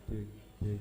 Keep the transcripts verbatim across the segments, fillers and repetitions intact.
Cek, cek.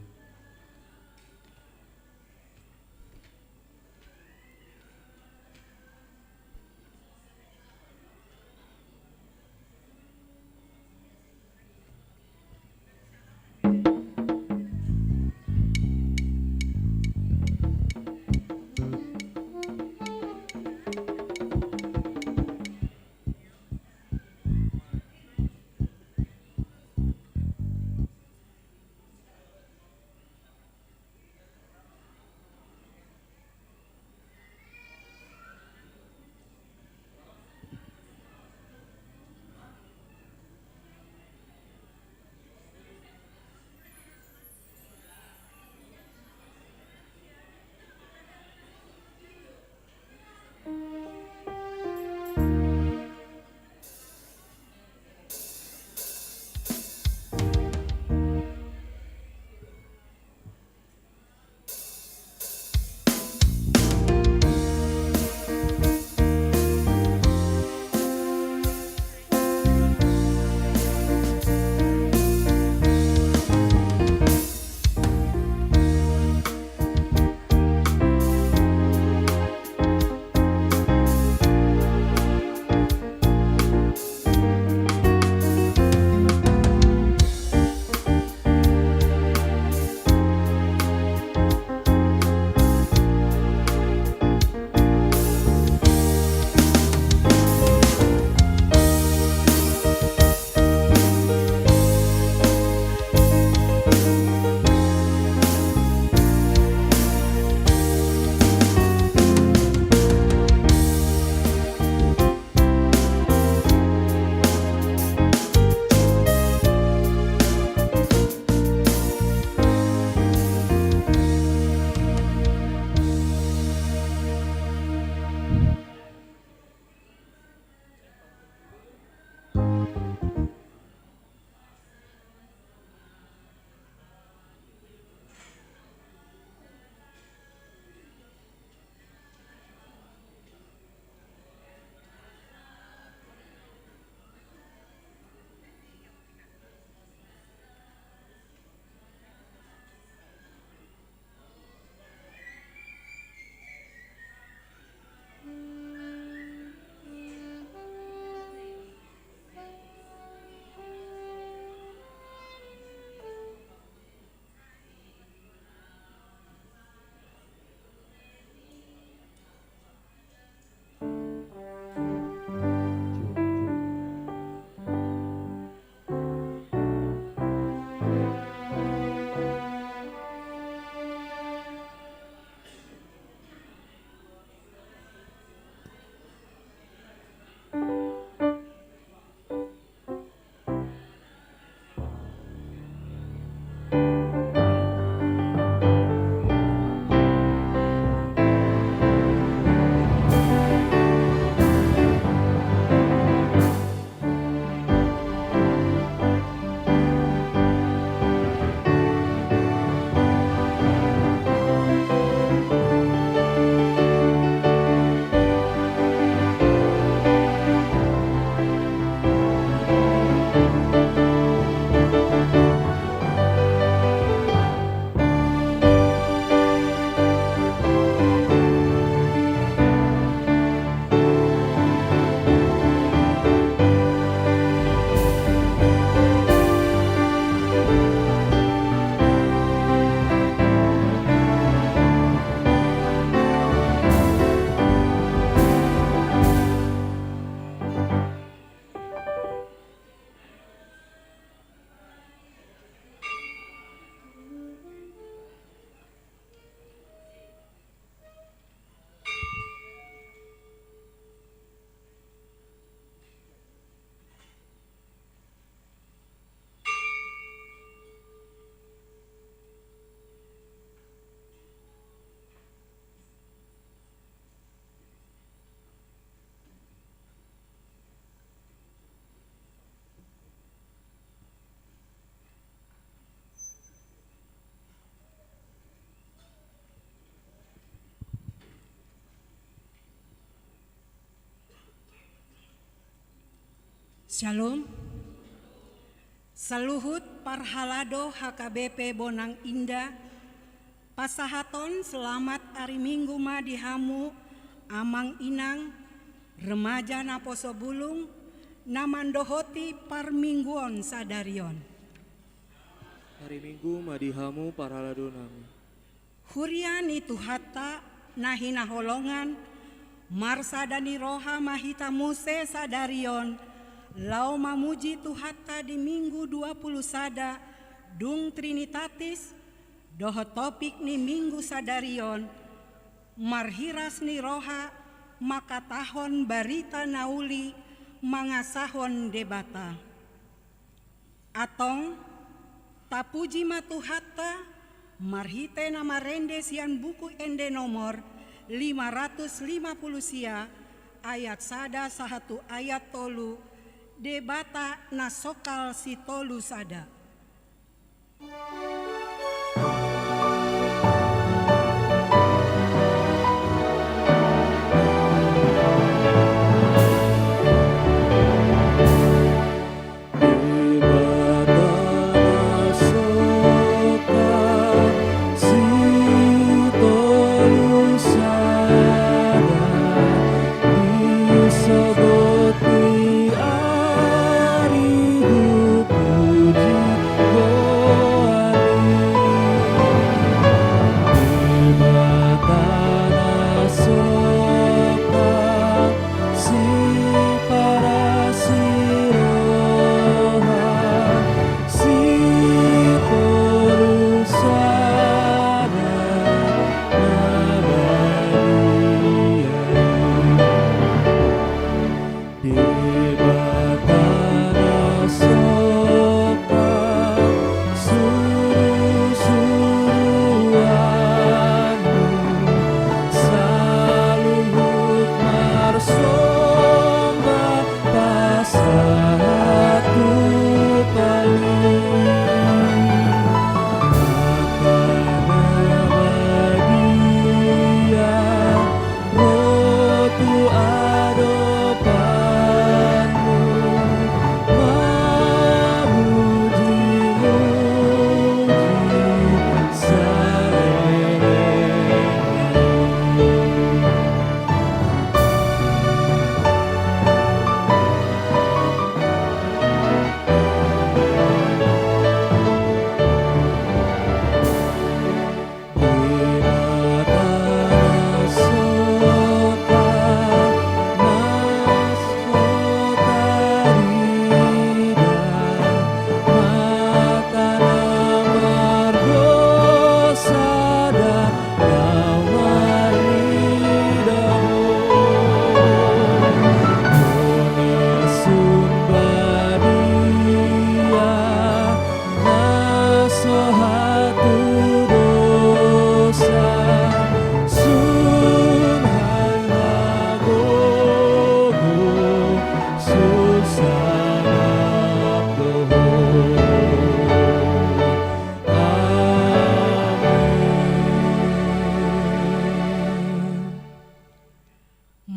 Syalom. Saluhut parhalado H K B P Bonang Indah, pasahaton selamat ari Minggu ma di hamu, amang inang, remaja naposo bulung, na mandohoti parmingguon sadari on. Ari Minggu ma di hamu parhalado nami. Huria ni Tuhanta na hinaholongan, marsada ni roha ma hita muse sadari on, laho mamuji Tuhanta di Minggu dua puluh sada, dung Trinitatis, dohot topik ni Minggu sadari on, marhiras ni roha, mangkatahon barita na uli, mangasahon Debata. Antong, tapuji ma Tuhanta, marhite na marende sian Buku Ende nomor lima ratus lima puluh sia, ayat sada sahat tu ayat tolu, Debata na songkal sitolu sada.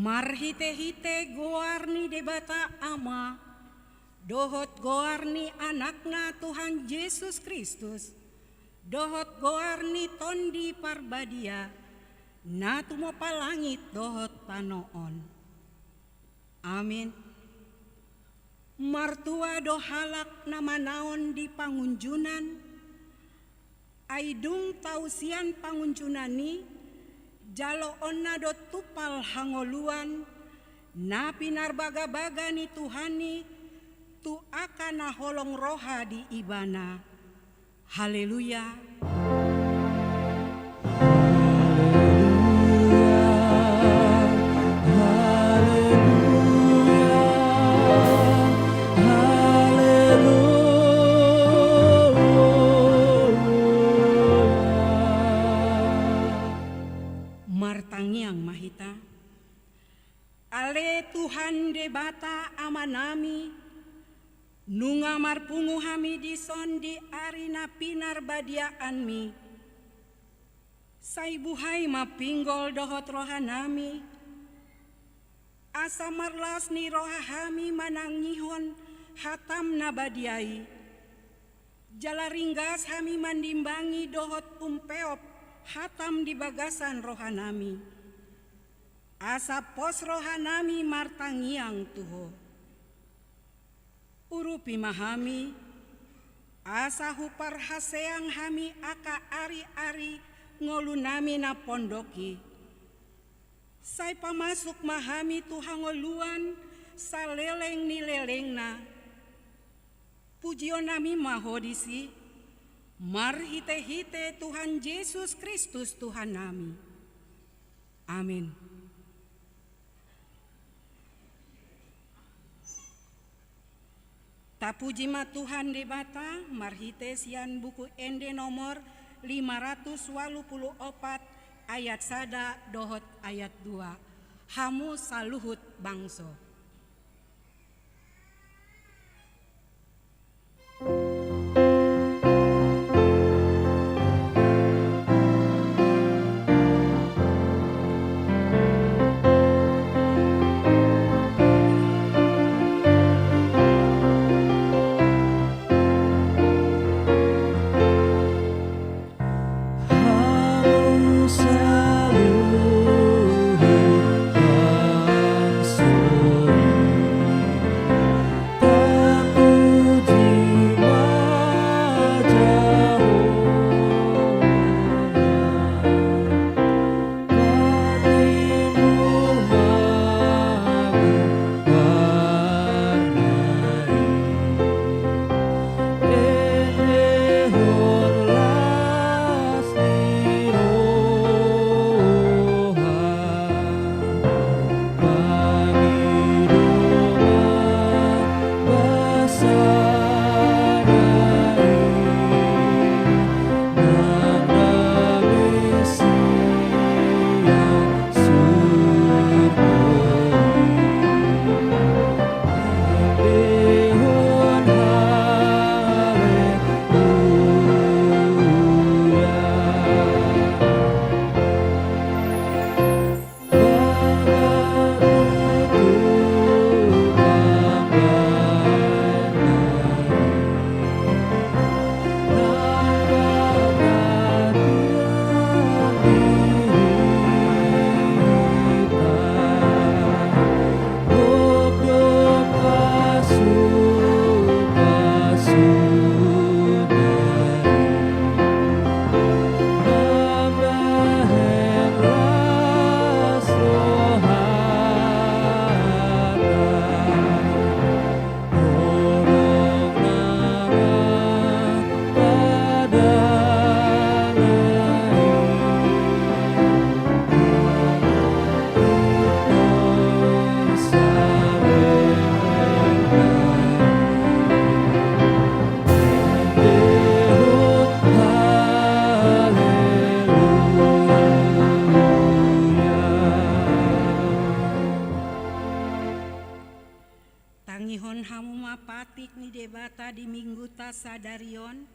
Marhitehite goar ni Debata Ama, dohot goar ni Anakna Tuhan Jesus Kristus, dohot goar ni Tondi Parbadia, na tumompa langit dohot tano on. Amin. Martua do halak na manaon di pangunjunan, ai dung tau sian pangunjunan i, jaloonna do tumpal hangoluan, na pinarbagabaga ni Tuhan i, tu angka na holong roha di Ibana. Haleluya. Haleluya. Haleluya. Haleluya. Martangiang ma hita. Ale Tuhan Debata Amanami, nunga marpungu hami dison di ari na pinarbadiaanMi. Sai buhai ma pinggol dohot rohanami, asa marlas ni roha hami manangihon hataM na badia i. Jala ringgas hami mandimbangi dohot umpeop hatam di bagasan rohanami, asa pos rohanami martangiang tu Ho. Urupi ma hami, asa huparhaseang hami angka ari-ari ngolunami na pondok i. Sai pamasuk ma hami tu hangoluan saleleng ni lelengna. Pujionami ma Ho disi, marhite-hite Tuhan Jesus Kristus Tuhannami. Amin. Tapuji ma Tuhan Debata, marhite sian Buku Ende nomor lima ratus walu pulu opat ayat sada dohot ayat dua. Hamu saluhut bangso. Tangihon hamu ma patik ni Debata di mingguta sadari on,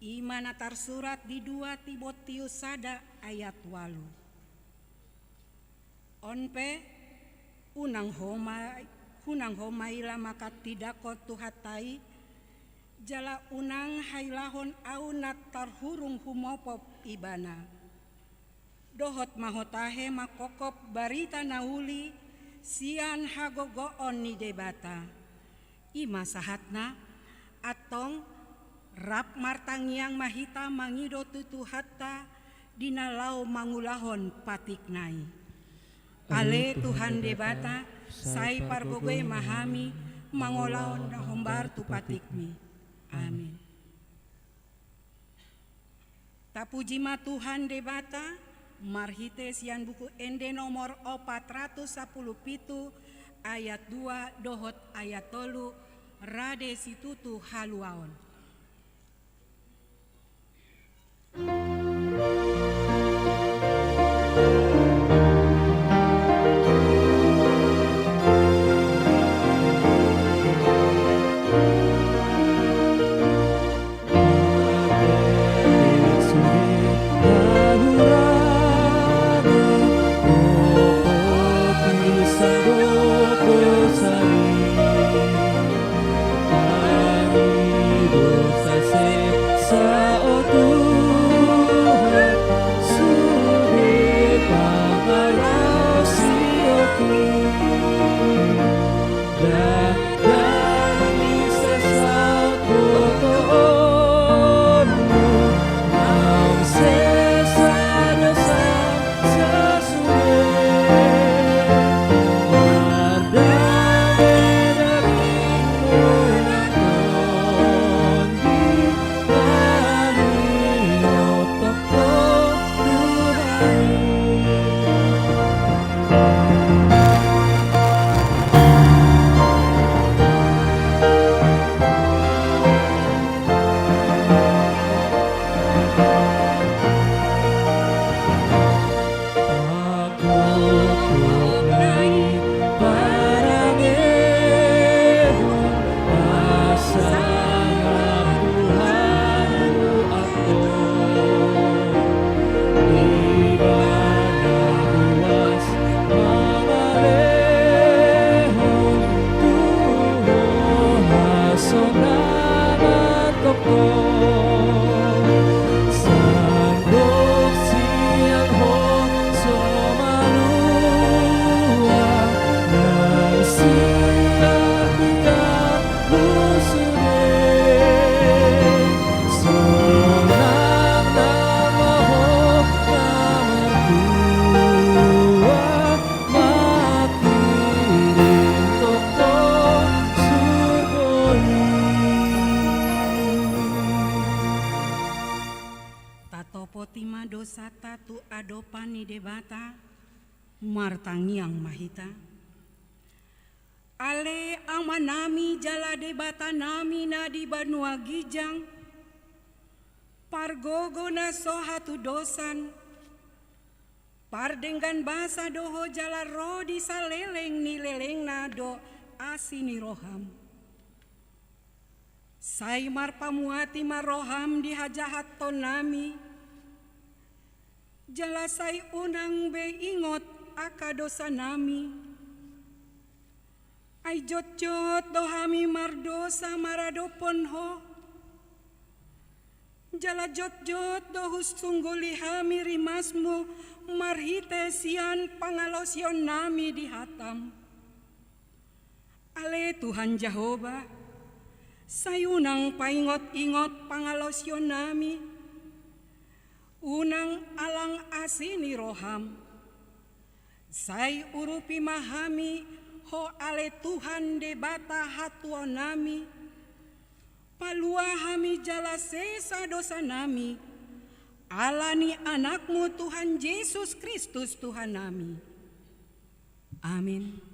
i ma na tarsurat di dua Timotius sada ayat walu. On pe, unang ho ma, unang ho maila manghatindanghon Tuhanta i, jala unang hailahon ahu na tarhurung humopop Ibana. Dohot ma ho tahe manghophop barita na uli sian hagogoon ni Debata. I ma sahatna, antong rap martangiang ma hita mangido tu Tuhanta di na laho mangulahon patikna i. Ale Tuhan Debata, sai pargogoi ma hami mangulahon na hombar tu patikmi. Amin. Tapuji ma Tuhan Debata, marhite sian Buku Ende nomor opat ratus sapuluh pitu ayat dua dohot ayat tolu, rade situtu haluaon. dosanta tu adopan ni Debata, martangiang ma hita. Ale Amanami jala Debatanami na di banua ginjang, pargogo na so hatudosan, pardenggan basa do Ho jala ro di saleleng ni lelengna do asi ni roham. Sai marpamuati ma roham di hajahatonnami, jala sai unang be ingot angka dosanami. Ai jotjot do hami mardosa maradophon Ho, jala jotjot do husungguli hami rimasmu marhite sian pangalaosionnami di hatam. Ale Tuhan Jahowa, sai unang paingot-ingot pangalaosionnami, unang alang asi ni roham. Sai urupi ma hami Ho ale Tuhan Debata hatuaonnami, palua hami jala sesa dosanami, ala ni Anakmu Tuhan Jesus Kristus Tuhannami. Amin.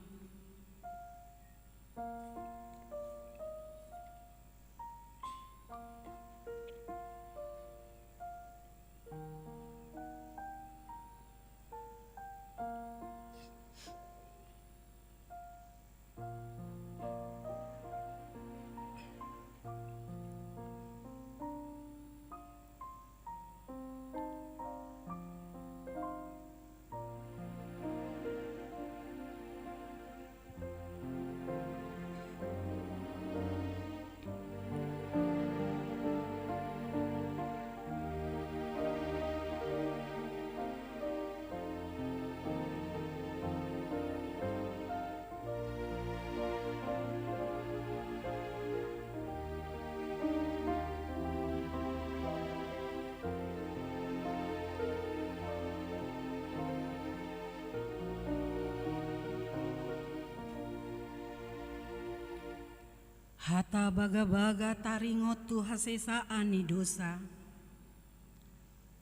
Hata bagabaga taringot tu hasesaan ni dosa.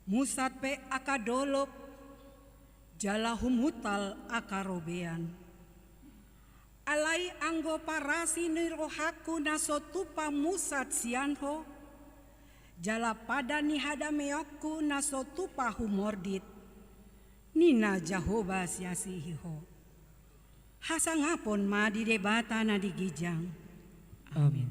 Musat pe angka dolok, jala humuntal angka robean. Alai anggo parasi ni rohangku na so tupa musat sian Ho, jala padan ni hadameonku na so tupa humordit, ninna Jahowa sian si Ho. Hasangapon ma di Debata na di ginjang. Amin.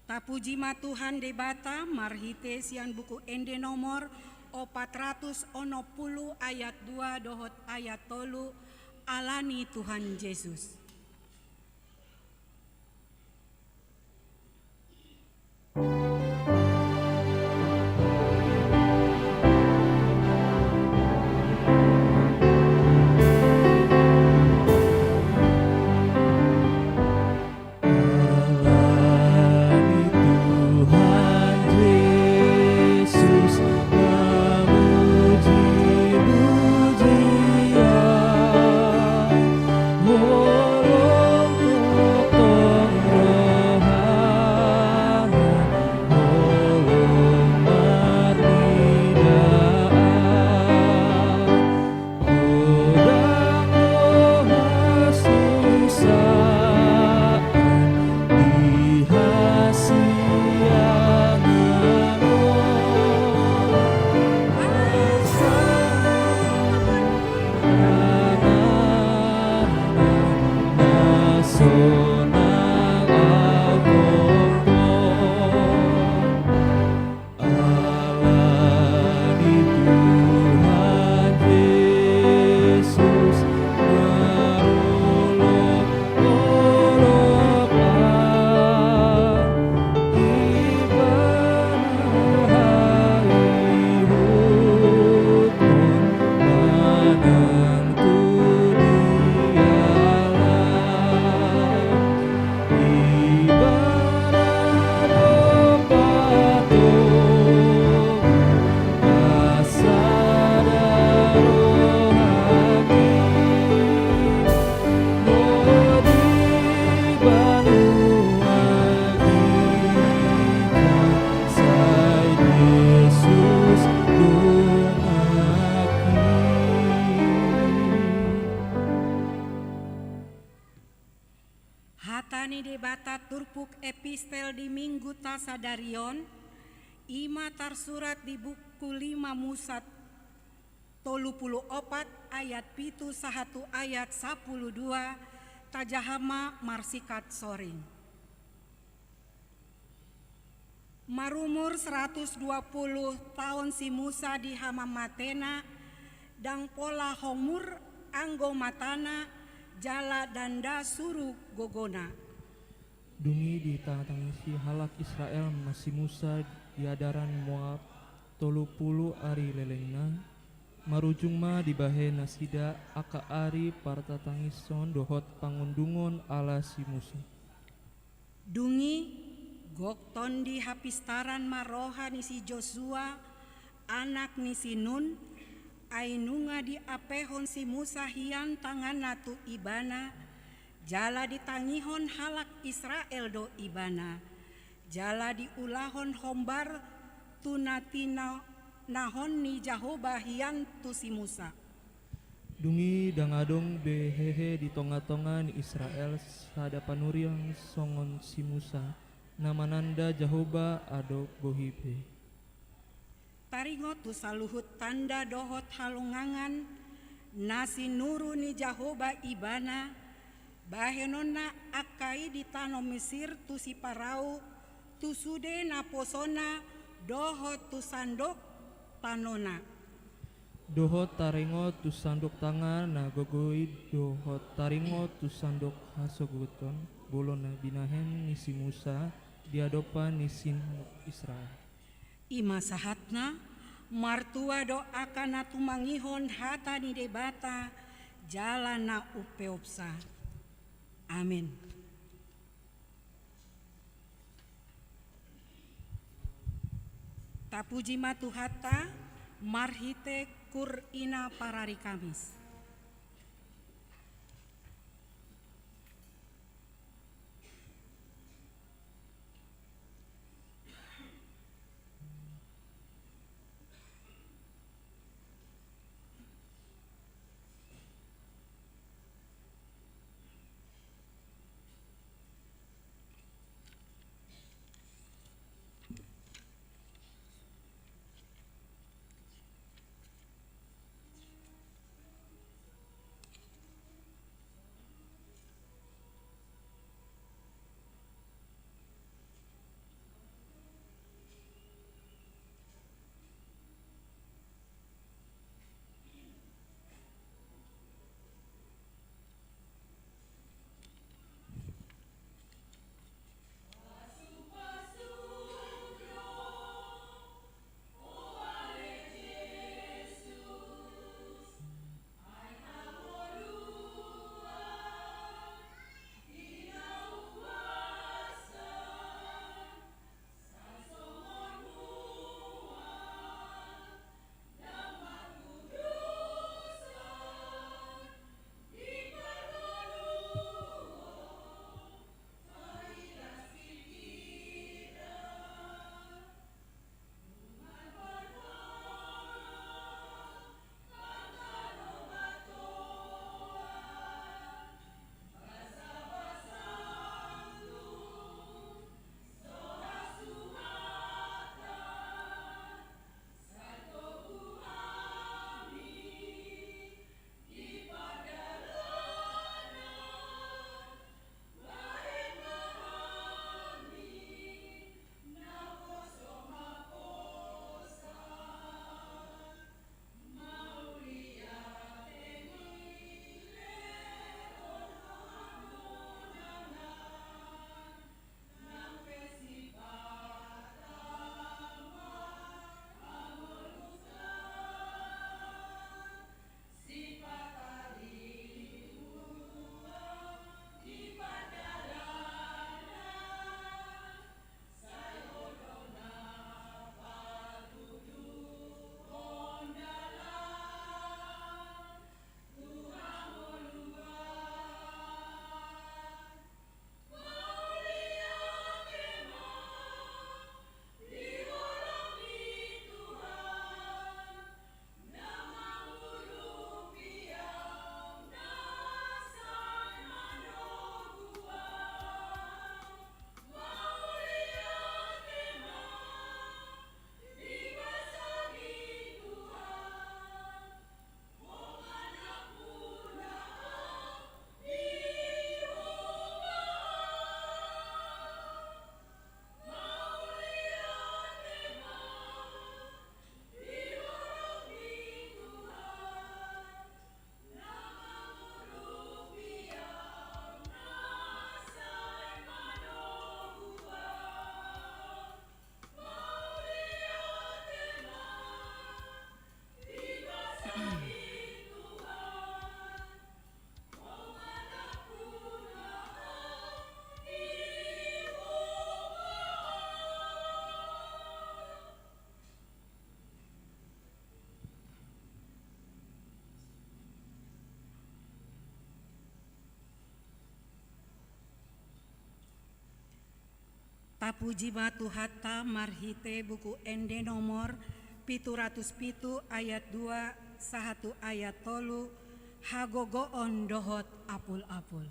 Tapuji ma Tuhan Debata marhite sian Buku Ende nomor opat ratus onom pulu ayat dua dohot ayat tolu, ala ni Tuhan Jesus. Ni Debata turpuk epistel di Minggu ta sadari on, i ma tarsurat di buku lima Musa tolu pulu opat ayat pitu sahat tu ayat sampulu dua, tajaha ma marsikat soring. Marumur seratus dua pulu taon si Musa di hamammatena, ndang pola homur anggo matana, jala ndang da suru gogona. Dung i ditatangisi halak Israel ma si Musa di adaran Moab tolu pulu ari lelengna, marujung ma dibahen nasida angka ari partatangison dohot pangundungon ala si Musa. Dung i, gok tondi hapistaran ma roha ni si Josua, anak ni si Nun, ai nunga diampehon si Musa hian tanganna tu ibana, jala ditangihon halak Israel do ibana, jala diulahon hombar tu na tinanahon ni Jahowa hian tu si Musa. Dung i ndang adong be hehe di tongatonga ni Israel sada panuriang songon si Musa, na mananda Jahowa adong bohi be. Taringot tu saluhut tanda dohot halongangan na sinuru ni Jahowa ibana, bahenonna angka i di tano Mesir tu si Parao, tu sude naposona dohot tu sandok tanona. Dohot taringot tu sandok tangan na gogo i dohot taringot tu sandok hasogoton, molo na binahen ni si Musa di adopan ni si Israel. I ma sahatna, martua do angka na tumangihon hata ni Debata jala na umpeopsa. Amen. Tapuji ma Tuhanta marhite kur ina parari Kamis. Puji ma Tuhanta marhite Buku Ende nomor pitu ratus pitu ayat dua sahat tu ayat tolu, hagogoon dohot apul-apul.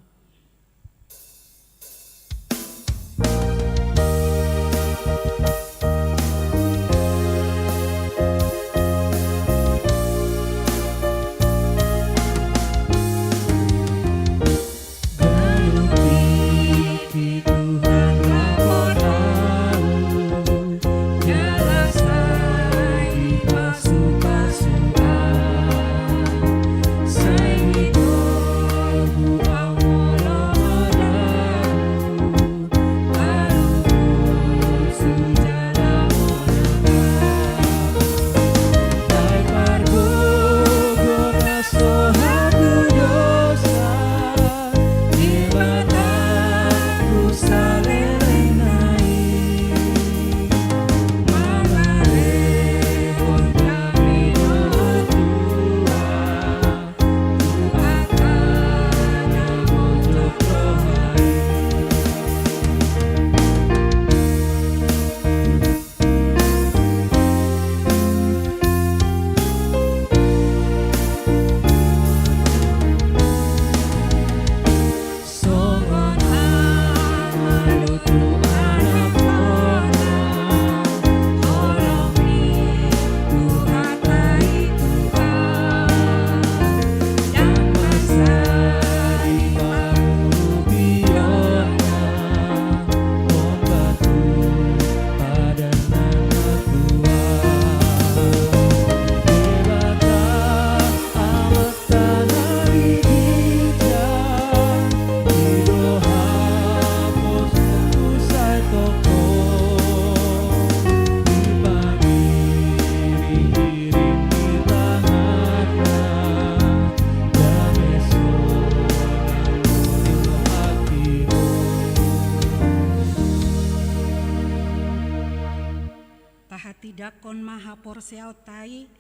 Tahatindangkon ma haporseaonta i,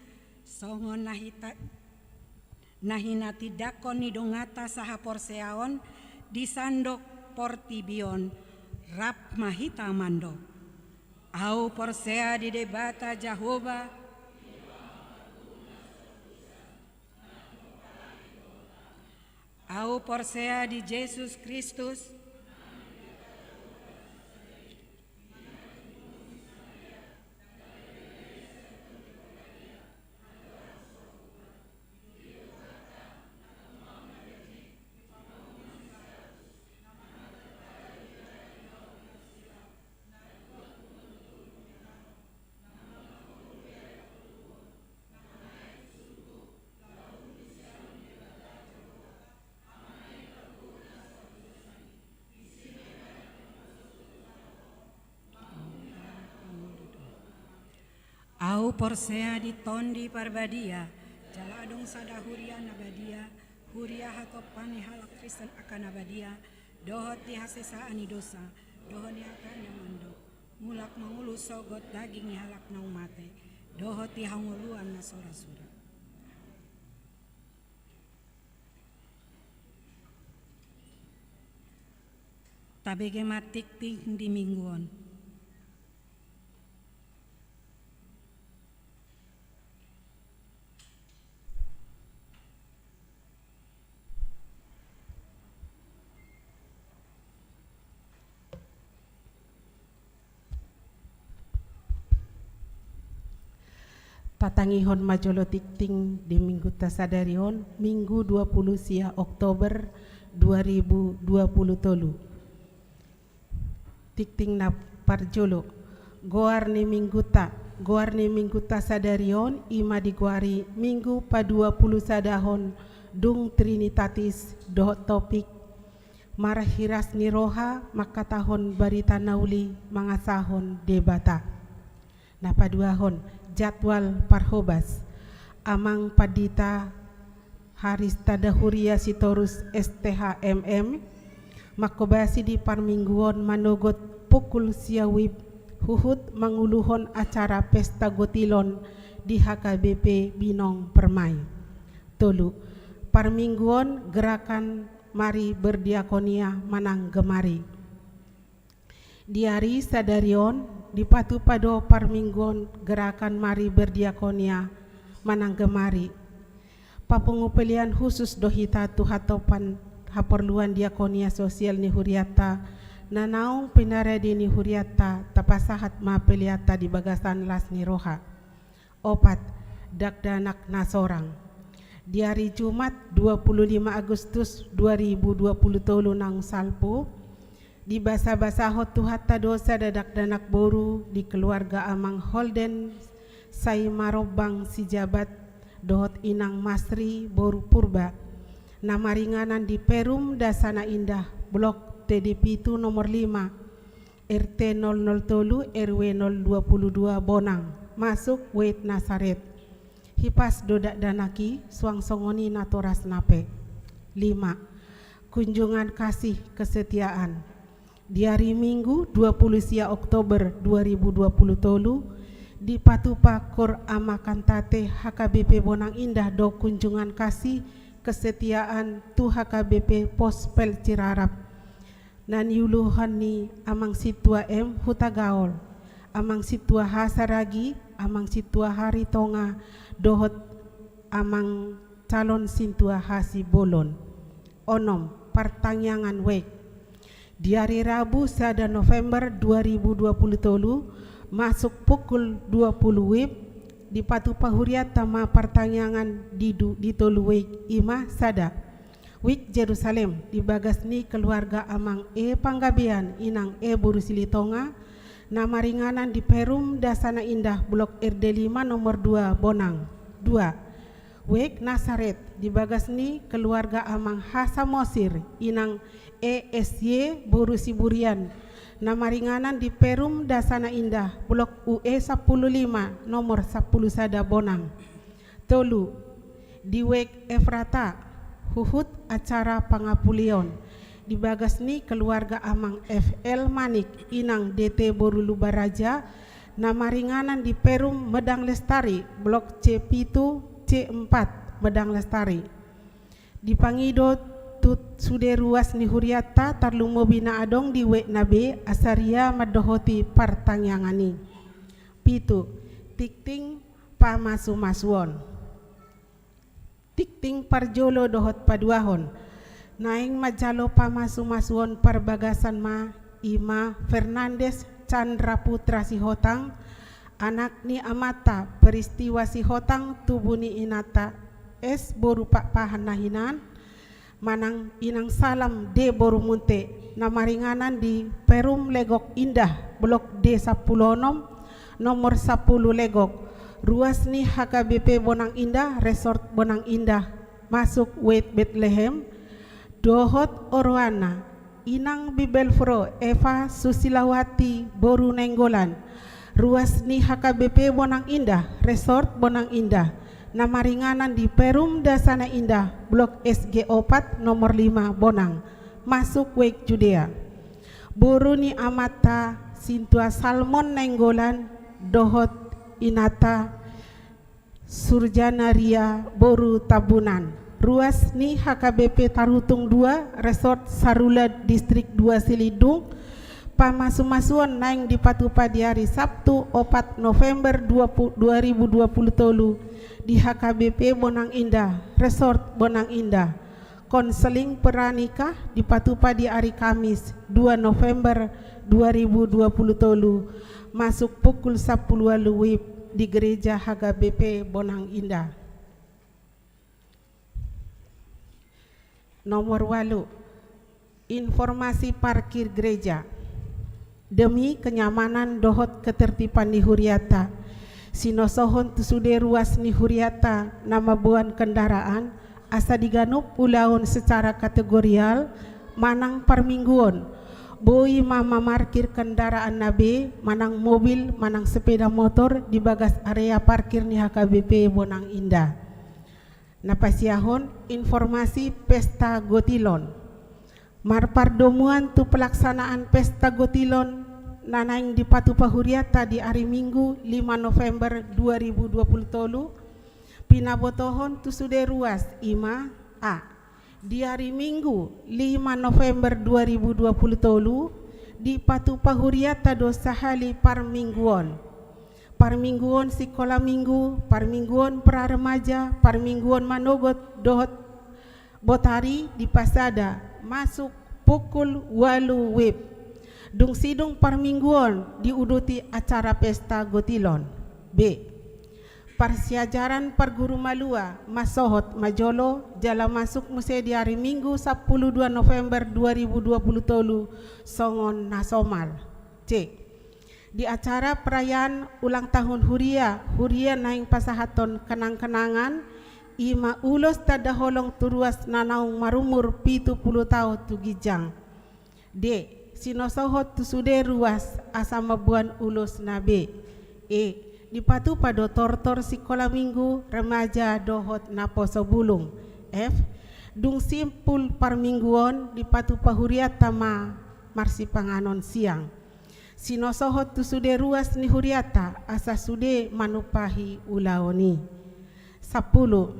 songon na hita-, na hinatindangkon ni donganta sahaporseaon di sandok portibi on. Rap ma hita mandok. Ahu porsea di Debata Jahowa. Ahu porsea di Jesus Kristus. Ahu porsea di Tondi Parbadia, jala adong sada huria na badia, huria hatopan ni halak Kristen angka na badia, dohot di hasesaan ni dosa, dohot di hata na mandok, mulak mangolu sogot daging ni halak naung mate, dohot di hangoluan na sora-sora. Tabege ma tingting di minggu on. Tatangihon ma jolo tingting di minggunta sadari on, Minggu dua pulu sia Oktober dua ribu dua pulu tolu. Tingting na parjolo, goar ni minggunta, goar ni minggunta sadari on i ma digoari Minggu paduapulusadahon dung Trinitatis dohot topik marhiras ni roha mangkatahon barita na uli mangasahon Debata. Na paduahon, jadwal parhobas. Amang Pandita Harista Dahuria Sitorus S T H M M, mangkobasi di parmingguon manogot pukul sia wib huhut manguluhon acara pesta gotilon di H K B P Binong Permai. Tolu, parmingguon gerakan Mari Berdiakonia manang Gemari. Di ari sadari on dipatupa do parmingguon gerakan Mari Berdiakonia manang Gemari. Papungu pelean khusus do hita tu hatopan haporluan diakonia sosial ni hurianta, na naung pinarade ni hurianta, tapasahat ma peleanta di bagasan las ni roha. Opat, dakdanak na sorang. Di ari Jumat dua puluh lima Agustus dua ribu dua puluh tolu naung salpu, dibasabasahon Tuhanta do sada dakdanak boru di keluarga Amang Holden Saimarombang Sijabat dohot Inang Masri boru Purba, na maringanan di Perum Dasana Indah, Blok T D pitu nomor lima, R T nol nol tolu, R W nol dua puluh dua Bonang, masuk Wait Nasaret. Hipas do dakdanak i, suang songon i natorasna pe. Lima, kunjungan kasih kesetiaan. Di ari Minggu dua puluh sia Oktober dua ribu dua puluh tolu, dipatupa Kor Ama Kantate H K B P Bonang Indah do kunjungan kasih kesetiaan tu H K B P Pospel Cirarap, na niuluhon ni Amang Sintua M Hutagaol, Amang Sintua H Saragi, Amang Sintua H Ritonga, dohot Amang Calon Sintua H Sibolon. Onom, partangiangan wijk. Di ari Rabu sada November dua ribu dua puluh tolu, masuk pukul dua puluh wib, dipatupa hurianta ma partangiangan di du-, di tolu wijk, i ma sada. Wijk Jerusalem, di bagas ni keluarga Amang E Panggabean, Inang E boru Silitonga, na maringanan di Perum Dasana Indah, Blok R D lima nomor dua Bonang. Dua, Wijk Nasaret, di bagas ni keluarga Amang H Samosir, Inang E S Y boru Siburian, na maringanan di Perum Dasana Indah, Blok U E sampulu lima nomor sampulu sada Bonang. Tolu, di Wijk Efrata, huhut acara pangapuleon, di bagas ni keluarga Amang F L Manik, Inang D T boru Lubaraja, na maringanan di Perum Medang Lestari, Blok C pitu C empat Medang Lestari. Dipangido tu sude ruas ni hurianta, tarlumobi na adong di wijk na be, asa ria mandohoti partangiangan i. Pitu, tingting pamasumasuon. Tingting parjolo dohot paduahon. Naeng manjalo pamasumasuon parbagasan ma, i ma Fernandes Chandra Putra Sihotang, anak ni amanta Peristiwa Sihotang, tubu ni inanta S boru Pakpahan na hinan, manang Inang Salam D boru Munte, na maringanan di Perum Legok Indah, Blok D sampulu onom, nomor sampulu Legok, ruas ni H K B P Bonang Indah, Resort Bonang Indah, masuk Wijk Betlehem, dohot oroanna, Inang Bibelvrouw Eva Susilawati boru Nainggolan, ruas ni H K B P Bonang Indah, Resort Bonang Indah, na maringanan di Perum Dasana Indah, Blok S G opat, nomor lima, Bonang, masuk Wijk Judea. Boru ni amanta Sintua Salmon Nainggolan dohot inanta Surjana Ria boru Tambunan, ruas ni H K B P Tarutung dua, Resort Sarulat, Distrik dua Silindung, pamasumasuon naeng dipatupa di ari Sabtu opat November dua pu-, dua ribu dua puluh tolu di H K B P Bonang Indah, Resort Bonang Indah. Konseling pernikah dipatupa di ari Kamis dua November dua ribu dua puluh tolu, masuk pukul sampulu ualu wib di Gereja H K B P Bonang Indah. Nomor ualu, informasi parkir gereja. Demi kenyamanan dohot ketertiban ni hurianta, sinosohon tu sude ruas ni hurianta na mamboan kendaraan, asa di ganup ulaon secara kategorial manang parmingguon, boi ma mamarkir kendaraan na be, manang mobil, manang sepeda motor di bagas area parkir ni H K B P Bonang Indah. Na pasiahon, informasi pesta Gotilon. Marpardomuan tu pelaksanaan pesta Gotilon na naeng dipatupa hurianta di ari Minggu lima November dua ribu dua puluh tolu, pinabotohon tu sude ruas, i ma: A, di ari Minggu lima November dua ribu dua puluh tolu, Dipatupa hurianta do sahali parmingguon. Parmingguon sikola minggu, parmingguon praremaja, parmingguon manogot dohot botari dipasada masuk pukul ualu wib. Dung sidung parmingguon diuduti acara pesta gotilon. B. Parsiajaran parguru malua masohot majolo jala masuk muse di ari Minggu sampulu dua November dua ribu dua pulu tolu songon na somal. C. Di acara perayaan ulang tahun huria, huria naeng pasahathon kenang-kenangan, i ma ulos tanda holong tu ruas na naung marumur pitu pulu taon tu ginjang. D. Sinosohon tu sude ruas asa mamboan ulosna. B. E. Dipatupa do tortor sikola minggu, remaja dohot naposo bulung. F. Dung simpul parmingguon dipatupa hurianta ma marsipanganon siang. Sinosohon tu sude ruas ni hurianta asa sude manumpahi ulaon i. Sampulu.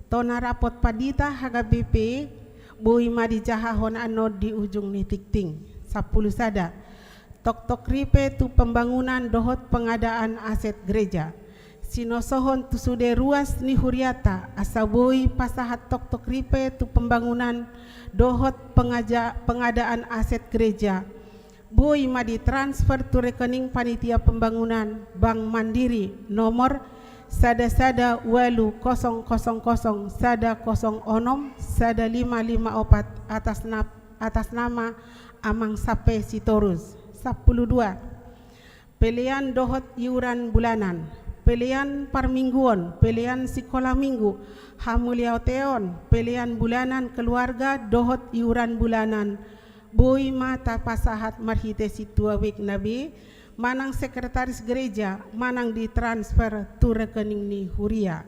Tona rapot pandita H K B P boi ma dijahahon annon di ujung ni tingting. Sampulu sada. Toktok ripe tu pembangunan dohot pengadaan aset gereja. Sinosohon tu sude ruas ni hurianta asa boi pasahat toktok ripe tu pembangunan dohot pengaja-, pengadaan aset gereja. Boi ma ditransfer tu rekening panitia pembangunan Bank Mandiri nomor sada sada ualu kosong kosong kosong sada kosong onom sada lima lima opat atas na-, atas nama Amang Sape Sitorus. Sampulu dua. Pelean dohot iuran bulanan, pelean parmingguon, pelean sikola minggu, hamuliateon, pelean bulanan keluarga dohot iuran bulanan, boi ma tapasahat marhite sintua wik na be, manang sekretaris gereja, manang ditransfer tu rekening ni huria.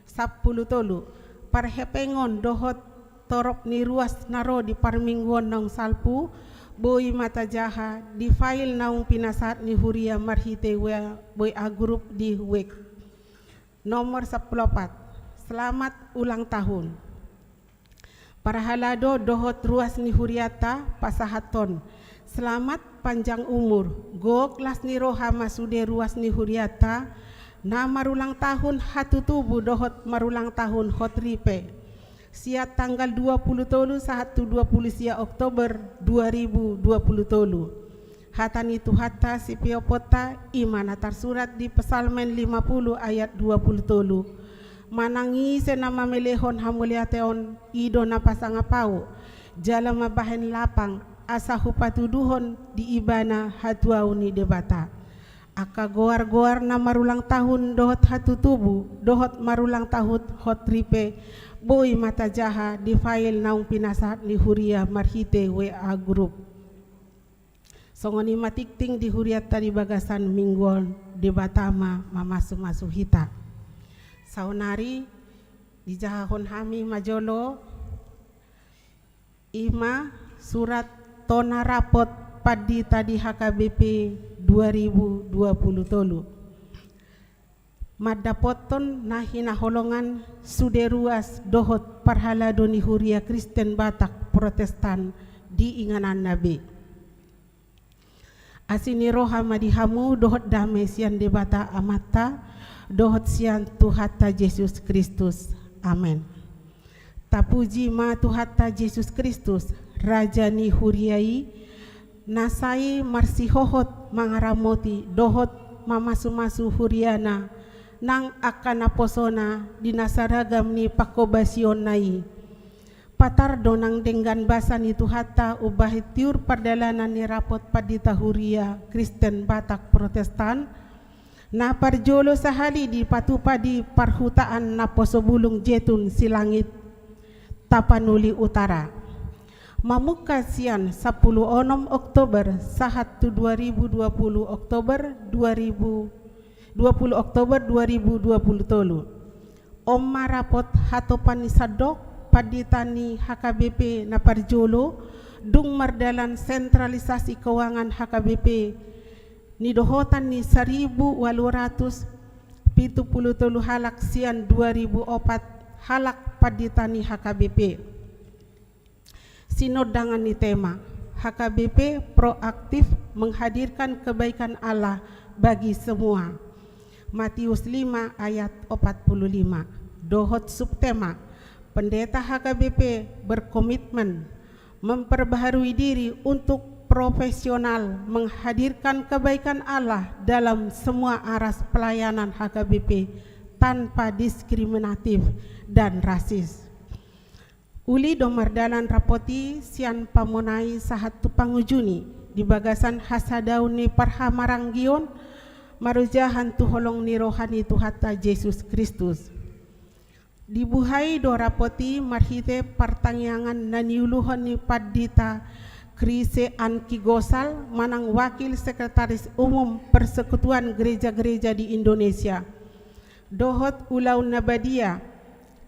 Sampulu tolu. Parhepengon dohot torop ni ruas na ro di parmingguon naung salpu, boi ma tajaha di file naung pinasahat ni huria marhite W A, W A group di wik. Nomor sampulu opat. Selamat ulang tahun. Parhalado dohot ruas ni hurianta pasahathon selamat panjang umur, gok las ni roha ma sude ruas ni hurianta na marulang tahun hatutubu dohot marulang tahun hot ripe. Sian tanggal dua pulu tolu sahat tu dua pulu sia Oktober dua ribu dua pulu tolu. Hata ni Tuhanta sipioponta i ma na tarsurat di Psalmen lima pulu ayat dua pulu tolu. Manang ise na mamelehon hamuliateon i do na pasangap ahu, jala mambahen lapang, asa hupatuduhon di ibana hatuaon ni Debata. Angka goar-goar na marulang tahun dohot hatutubu, dohot marulang tahun hot ripe, boi ma tajaha di file naung pinasahat ni huria marhite W A group. Songon i ma tingting di hurianta di bagasan minggu on, Debata ma mamasu-masu hita. Saonari dijahahon hami ma jolo, i ma surat tona rapot pandita di H K B P dua ribu dua pulu tolu. Mandapothon na hinaholongan sude ruas dohot parhalado ni Huria Kristen Batak Protestan di ingananna be. Asi ni roha ma di hamu dohot dame sian Debata Amanta dohot sian Tuhanta Jesus Kristus. Amen. Tapuji ma Tuhanta Jesus Kristus, Raja ni huria i, na sai marsihohot mangaramoti dohot mamasu-masu huriana nang angka naposona di na saragam ni panghobasionna i. Patar do nang denggan basa ni Tuhanta umbahen tiur pardalanan ni rapot pandita Huria Kristen Batak Protestan, na parjolo sahali dipatupa di parhutaan naposo bulung Jetun Silangit, Tapanuli Utara. Mamungka sian sampulu onom Oktober sahat tu dua ribu dua pulu Oktober dua ribu, dua pulu Oktober dua ribu dua pulu tolu. On ma rapot hatopan ni sandok pandita ni H K B P na parjolo, dung mardalan sentralisasi keuangan H K B P, nidohotan ni saribu ualu ratus pitu pulu tolu halak sian dua ribu opat halak pandita ni H K B P. Sinondangan ni tema, H K B P proaktif menghadirkan kebaikan Allah bagi semua. Matius lima ayat empat puluh lima. Dohot subtema, Pendeta H K B P berkomitmen memperbaharui diri untuk profesional menghadirkan kebaikan Allah dalam semua aras pelayanan H K B P tanpa diskriminatif dan rasis. Uli do mardalan rapot i sian pamonai sahat tu pangujuni di bagasan hasadaon ni parhamaranggion marojahan tu holong ni roha ni Tuhanta Jesus Kristus. Dibuhai do rapot i marhite partangiangan na niuluhon ni Pandita Chrise Anki Gosal manang Wakil Sekretaris Umum Persekutuan Gereja-Gereja di Indonesia. Dohot ulaon na badia,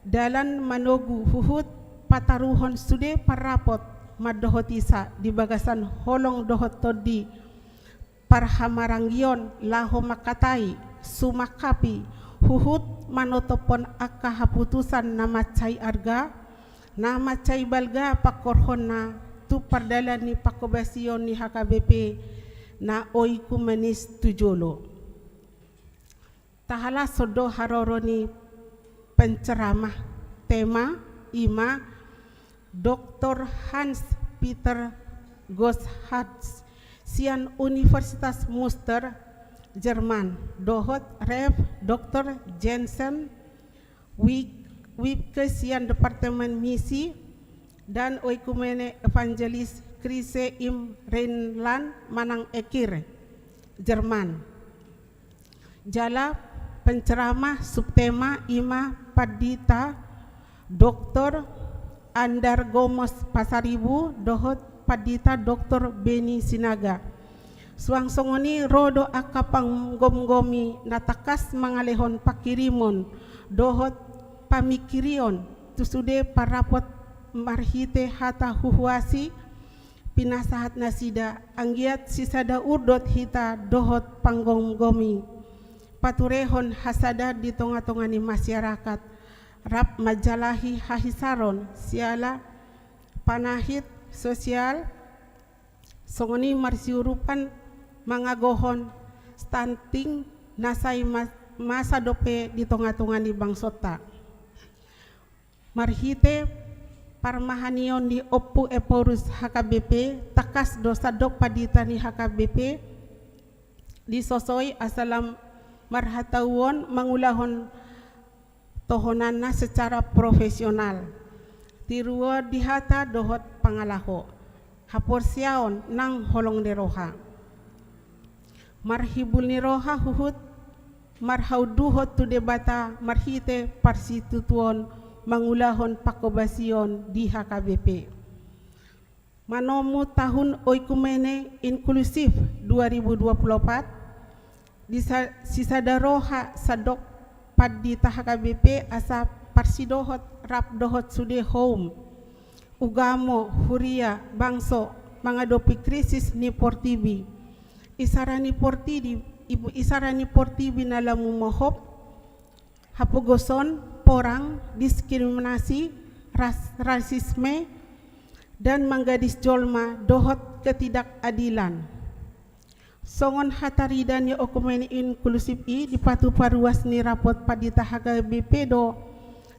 dalan manogu huhut pataruhon sude parrapot mandohoti sa di bagasan holong dohot tondi parhamaranggion laho mangkatai, sumangkapi, huhut manotophon angka haputusan na mansai arga, na mansai balga pangkorhonna tu pardalan ni pangkobasion ni H K B P na oikumenis tu jolo. Tahalashon do haroro ni penceramah, tema i ma Doktor Hans Peter Gosshardt sian Universitas Münster, Jerman, dohot Rev Doktor Jensen Wib-, Wibke sian Departemen Misi dan Oikumene Evangelis Chrise im Rheinland manang Ekir, Jerman. Jala penceramah subtema i ma Pandita Doktor Andar Gomos Pasaribu dohot Pandita Doktor Beni Sinaga. Suang songon i ro do angka panggomgomi na tangkas mangalehon panghirimon dohot pamingkirion tu sude parrapot marhite hata huhuasi pinasahat nasida, anggiat sisada urdot hita dohot panggomgomi paturehon hasada di tongatonga ni masyarakat, rap manjalahi hahisaron siala panahit sosial, songon i marsiurupan mangagohon stunting na sai ma-, masa dope di tongatonga ni bangsonta. Marhite parmahanion ni Ompu Ephorus H K B P, tangkas do sandok pandita ni H K B P disosoi asa lam marhatauon mangulahon tohonanna secara profesional. Tiruon di hata dohot pangalaho, haporseaon nang holong ni roha. Marhibul ni roha huhut marhaunduhon tu Debata marhite parsitutuon mangulahon pangkobasion di H K B P. Manomu tahun oikumene inklusif dua ribu dua puluh opat, disa-, sisada roha sandok pandita H K B P asa parsidohot rap dohot sude houm, ugamo, huria, bangso, mangadopi krisis ni portibi. Isara ni portibi, isara ni portibi na lam umohop, hapogoson, porang, diskriminasi, ras-, rasisme, dan manggadis jolma dohot ketidakadilan. Songon hatarida ni okumene inklusif i, dipatupa ruas ni rapot pandita H K B P do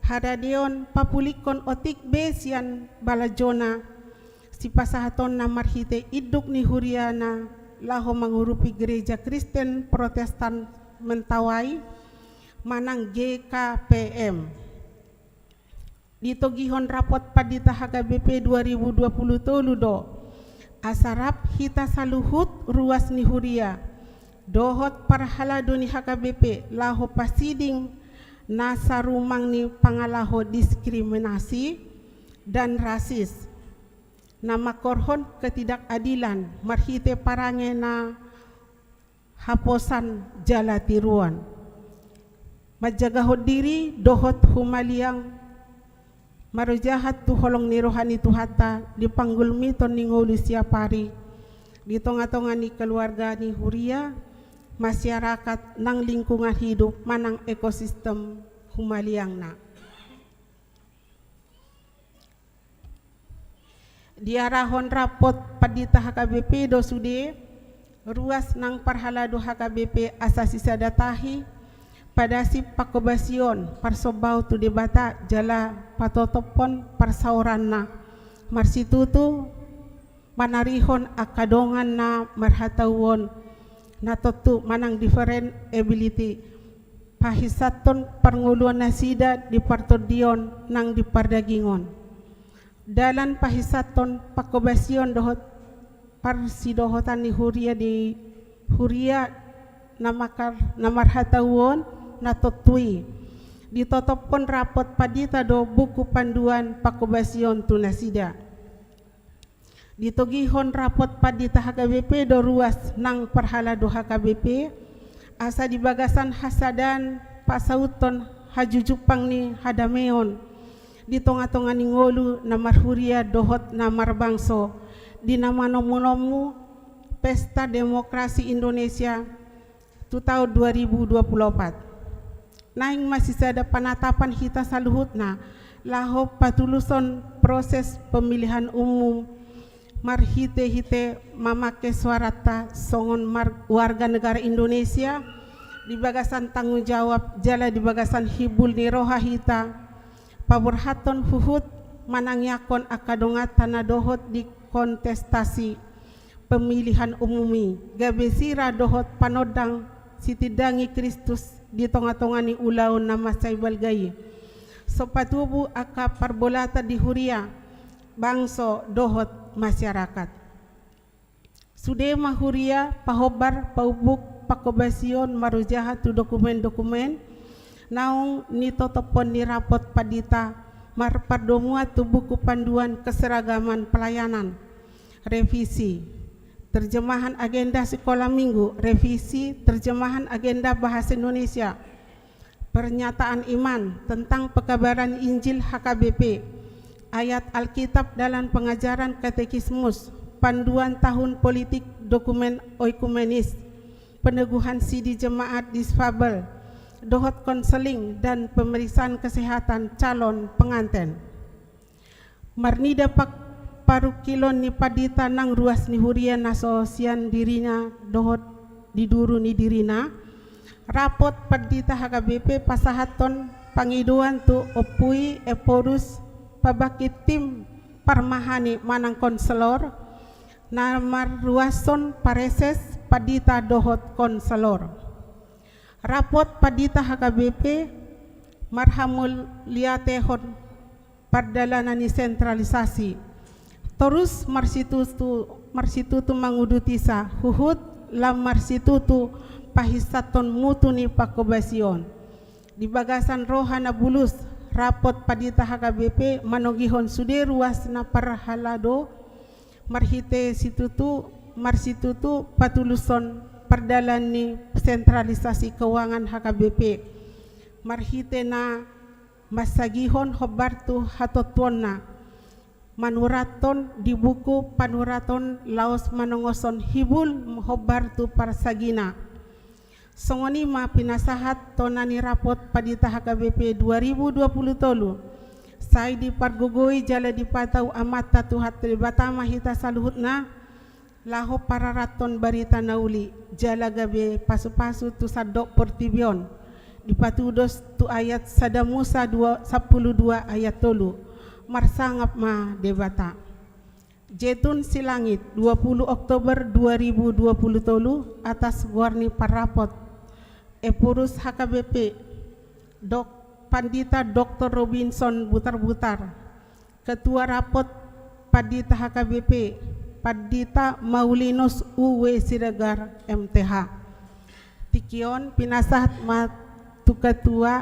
haradeon papulikkon otik be sian balanjona sipasahatonna marhite induk ni huriana laho mangurupi Gereja Kristen Protestan Mentawai manang G K P M. Ditogihon rapot pandita H K B P dua ribu dua puluh tolu do asa rap hita saluhut ruas ni huria dohot parhalado ni H K B P laho pasiding na sarumang ni pangalaho diskriminasi dan rasis na mangkorhon ketidakadilan marhite parange na haposan jala tiruon. Manjagahon diri dohot humaliang marojahan tu holong ni roha ni Tuhanta di panggulmiton ni ngolu siapari di tongatonga ni keluarga ni huria, masyarakat nang lingkungan hidup manang ekosistem humaliangna. Diarahon rapot pandita H K B P do sude ruas nang parhalado H K B P asa sisada tahi padasip pangkobasion parsombaon tu Debata jala patotophon parsaoranna, marsitutu manarihon angka dongan na marhatauon na tontu manang different ability, pahisathon parngoluan nasida di partondion nang di pardagingon. Dalan pahisathon pangkobasion dohot parsidohotan ni huria di huria na makar-, na marhatauon na tontu i. Ditotophon rapot pandita do buku panduan pangkobasion tu nasida. Ditogihon rapot pandita H K B P do ruas nang parhalado H K B P, asa di bagasan hasadaan pasauthon hajujumpang ni hadameon di tonga-tonga ni ngolu na marhuria dohot na marbangso di na manomu-nomu Pesta Demokrasi Indonesia tu taon dua ribu dua puluh opat. Naeng ma sisada panatapan hita saluhutna laho patuluson proses pemilihan umum marhite-hite mamake suaranta songon mar-, warga negara Indonesia di bagasan tanggung jawab jala di bagasan hibul ni roha hita paborhathon huhut manangiangkon angka donganta na dohot di kontestasi pemilihan umum i, gabe sira dohot panondang sitindangi Kristus di tonga-tonga ni ulaon na mansai balga i. So patubu angka parbolatan di huria, bangso dohot masyarakat. Sude ma huria pahombar paumbuk pangkobasion marojahan tu dokumen-dokumen naung nitotophon ni rapot pandita marpardomuan tu buku panduan keseragaman pelayanan, revisi terjemahan agenda sekolah minggu, revisi terjemahan agenda bahasa Indonesia, pernyataan iman tentang pekabaran Injil H K B P, ayat Alkitab dalam pengajaran katekismus, panduan tahun politik, dokumen oikumenis, peneguhan sidi jemaat disfabel, dohot konseling dan pemeriksaan kesehatan calon penganten. Marnida pa-, parungkilon ni pandita nang ruas ni huria na so sian dirina dohot di duru ni dirina, rapot pandita H K B P pasahathon pangidoan tu Ompu i Ephorus pabangkit tim parmahani manang konselor na marruashon pareses pandita dohot konselor. Rapot pandita H K B P marhamuliatehon pardalanan ni sentralisasi. Torus marsitutu, marsitutu mangudutisa, huhut lam marsitutu pahisathon mutu ni pangkobasion. Di bagasan roha na bulus, rapot pandita H K B P manogihon sude ruas na parhalado, marhite situtu, marsitutu patuluson pardalan ni sentralisasi keuangan H K B P. Marhite na mansagihon hombar tu hatontuonna, manurathon di buku panuraton laos manongoshon hibul hombar tu parsagina. Songon i ma pinasahat tona ni rapot pandita H K B P dua ribu dua puluh tolu. Sai dipargogoi jala dipatau Amanta Tuhanta Debata ma hita saluhutna, laho pararathon barita na uli, jala gabe pasu-pasu tu sandok portibi on. Dipatudos tu ayat sada Musa dua, sampulu dua ayat tolu. Marsangap ma Debata. Jetun Silangit, dua puluh Oktober dua ribu dua puluh tolu, atas goar ni parrapot Ephorus H K B P, Dok-, Pandita Doktor Robinson Butarbutar, Ketua Rapot Pandita H K B P, Pandita Maulinus U W Siregar M T H. Tingki on pinasahat ma tu ketua,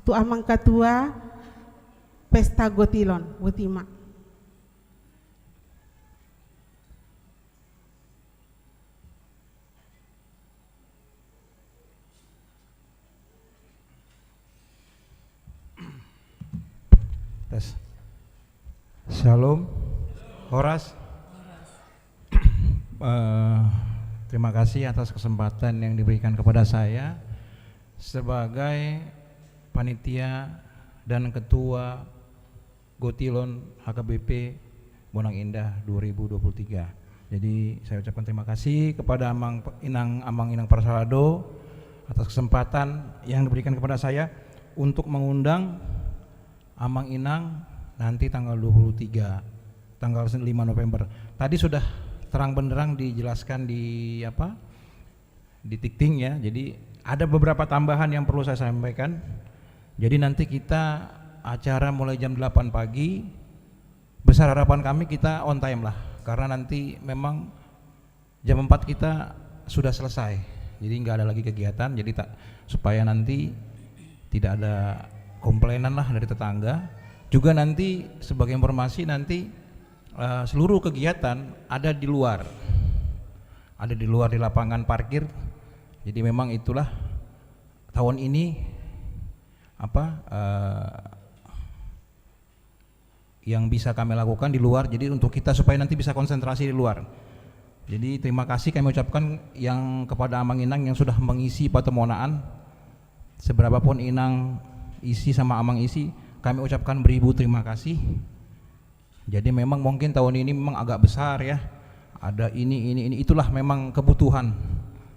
tu amang ketua Pesta Gotilon, botima. Tes. Shalom. Horas. Eh, terima kasih atas kesempatan yang diberikan kepada saya sebagai panitia dan ketua Gotilon H K B P Bonang Indah dua ribu dua puluh tiga. Jadi, saya ucapkan terima kasih kepada Amang Inang, Amang Inang Parsalado atas kesempatan yang diberikan kepada saya untuk mengundang Amang Inang nanti tanggal dua puluh tiga, tanggal lima November. Tadi sudah terang benderang dijelaskan di apa, di tikting ya. Jadi ada beberapa tambahan yang perlu saya sampaikan. Jadi nanti kita acara mulai jam delapan pagi. Besar harapan kami kita on time lah, karena nanti memang jam empat kita sudah selesai. Jadi nggak ada lagi kegiatan, jadi tak, supaya nanti tidak ada komplainan lah dari tetangga. Juga nanti sebagai informasi, nanti, eh, seluruh kegiatan ada di luar. Ada di luar, di lapangan parkir. Jadi memang itulah tahun ini apa, eh, yang bisa kami lakukan di luar, jadi untuk kita supaya nanti bisa konsentrasi di luar. Jadi terima kasih kami ucapkan yang kepada Amang Inang yang sudah mengisi Patumonaan. Seberapapun Inang isi sama Amang isi, kami ucapkan beribu terima kasih. Jadi memang mungkin tahun ini memang agak besar ya. Ada ini, ini, ini, itulah memang kebutuhan.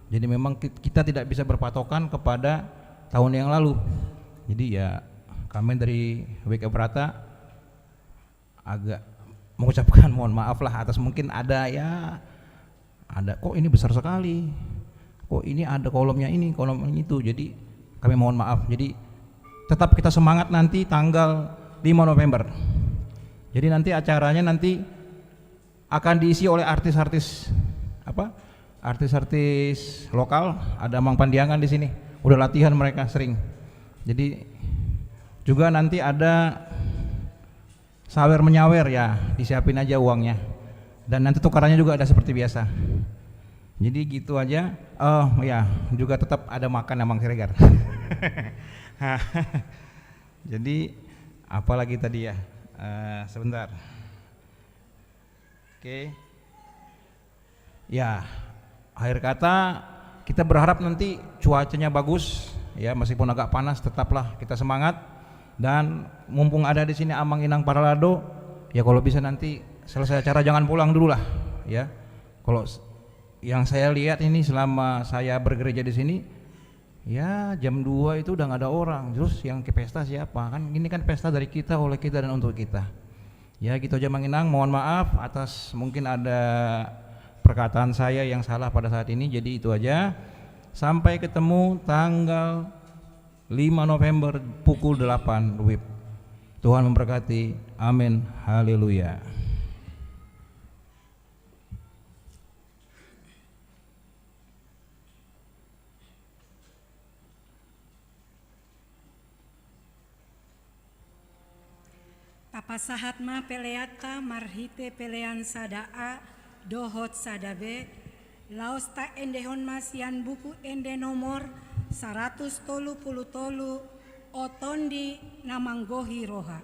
Jadi memang ki-, kita tidak bisa berpatokan kepada tahun yang lalu. Jadi ya, kami dari W K Prata agak mengucapkan mohon maaf lah atas mungkin ada ya, ada, "Kok ini besar sekali? Kok ini ada kolomnya ini, kolom itu?" Jadi kami mohon maaf. Jadi tetap kita semangat nanti tanggal lima November. Jadi nanti acaranya nanti akan diisi oleh artis-artis apa? Artis-artis lokal, ada Amang Pandiangan di sini. Udah latihan mereka sering. Jadi juga nanti ada sawer menyawer ya, disiapin aja uangnya. Dan nanti tukarannya juga ada seperti biasa. Jadi gitu aja. Oh ya, juga tetap ada makan Amang Siregar. Jadi apalagi tadi ya? Eh, sebentar. Oke. Ya, akhir kata, kita berharap nanti cuacanya bagus, ya, meskipun agak panas, tetaplah kita semangat. Dan mumpung ada di sini Amang Inang Parsalado, ya, kalau bisa nanti selesai acara jangan pulang dulu lah, ya. Kalau s-, yang saya lihat ini selama saya bergereja di sini, ya, jam dua itu udah nggak ada orang. Terus yang ke pesta siapa? Kan ini kan pesta dari kita, oleh kita, dan untuk kita. Ya, gitu aja, Amang Inang. Mohon maaf atas mungkin ada perkataan saya yang salah pada saat ini. Jadi, itu aja. Sampai ketemu tanggal lima November pukul delapan W I B. Tuhan memberkati. Amin. Haleluya. Tapasahat ma peleanta marhite pelean sada A dohot sada B, laos taendehon ma sian Buku Ende nomor saratus tolu pulu tolu, O Tondi na manggohi roha.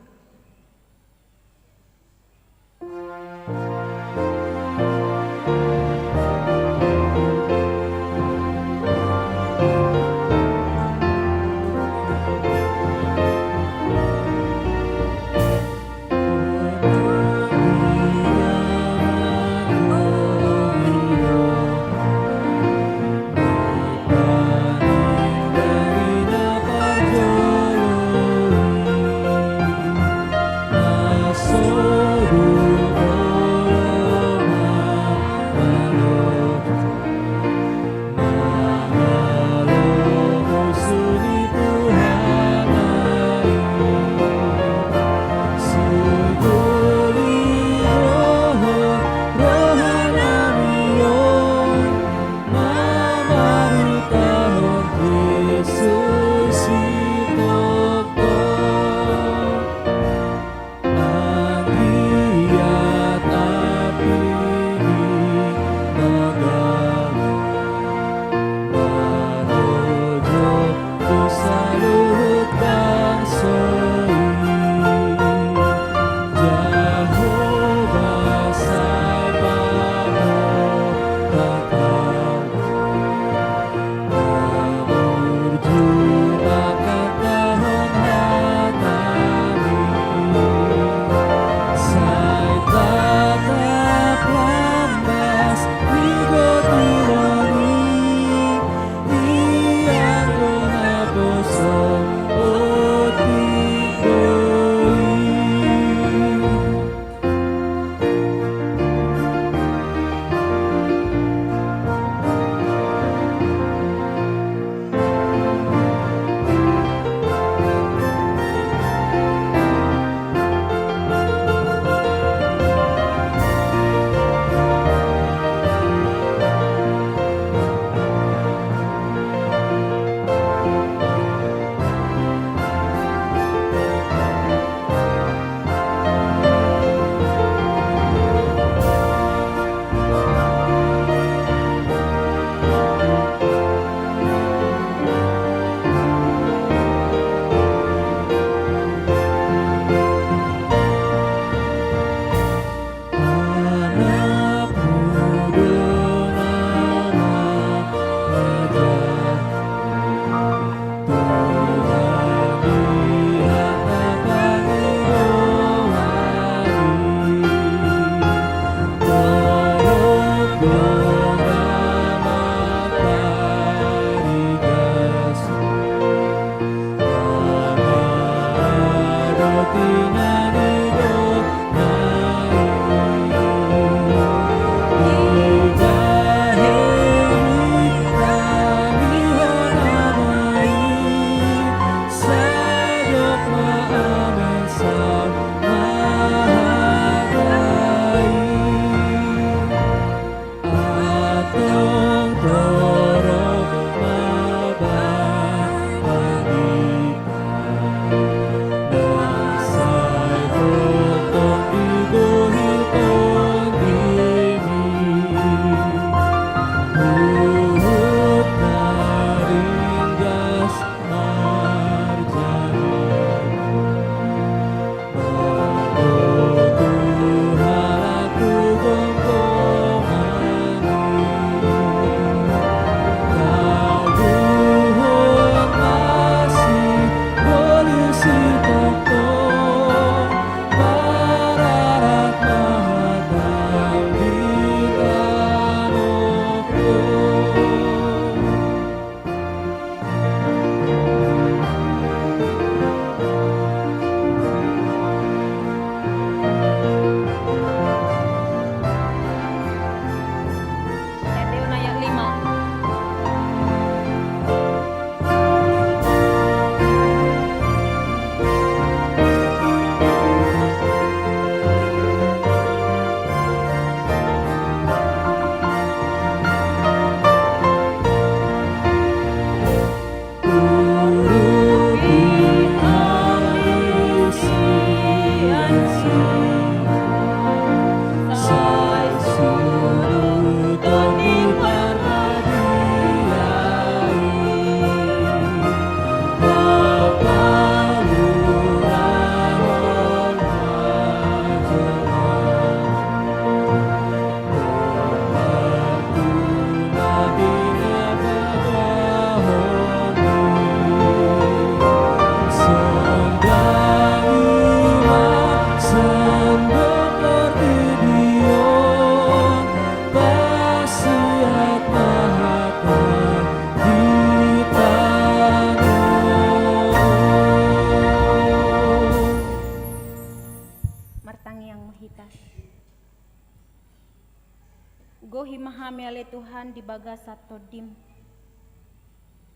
Gohi ma hami ale Tuhan di bagasan Tondim.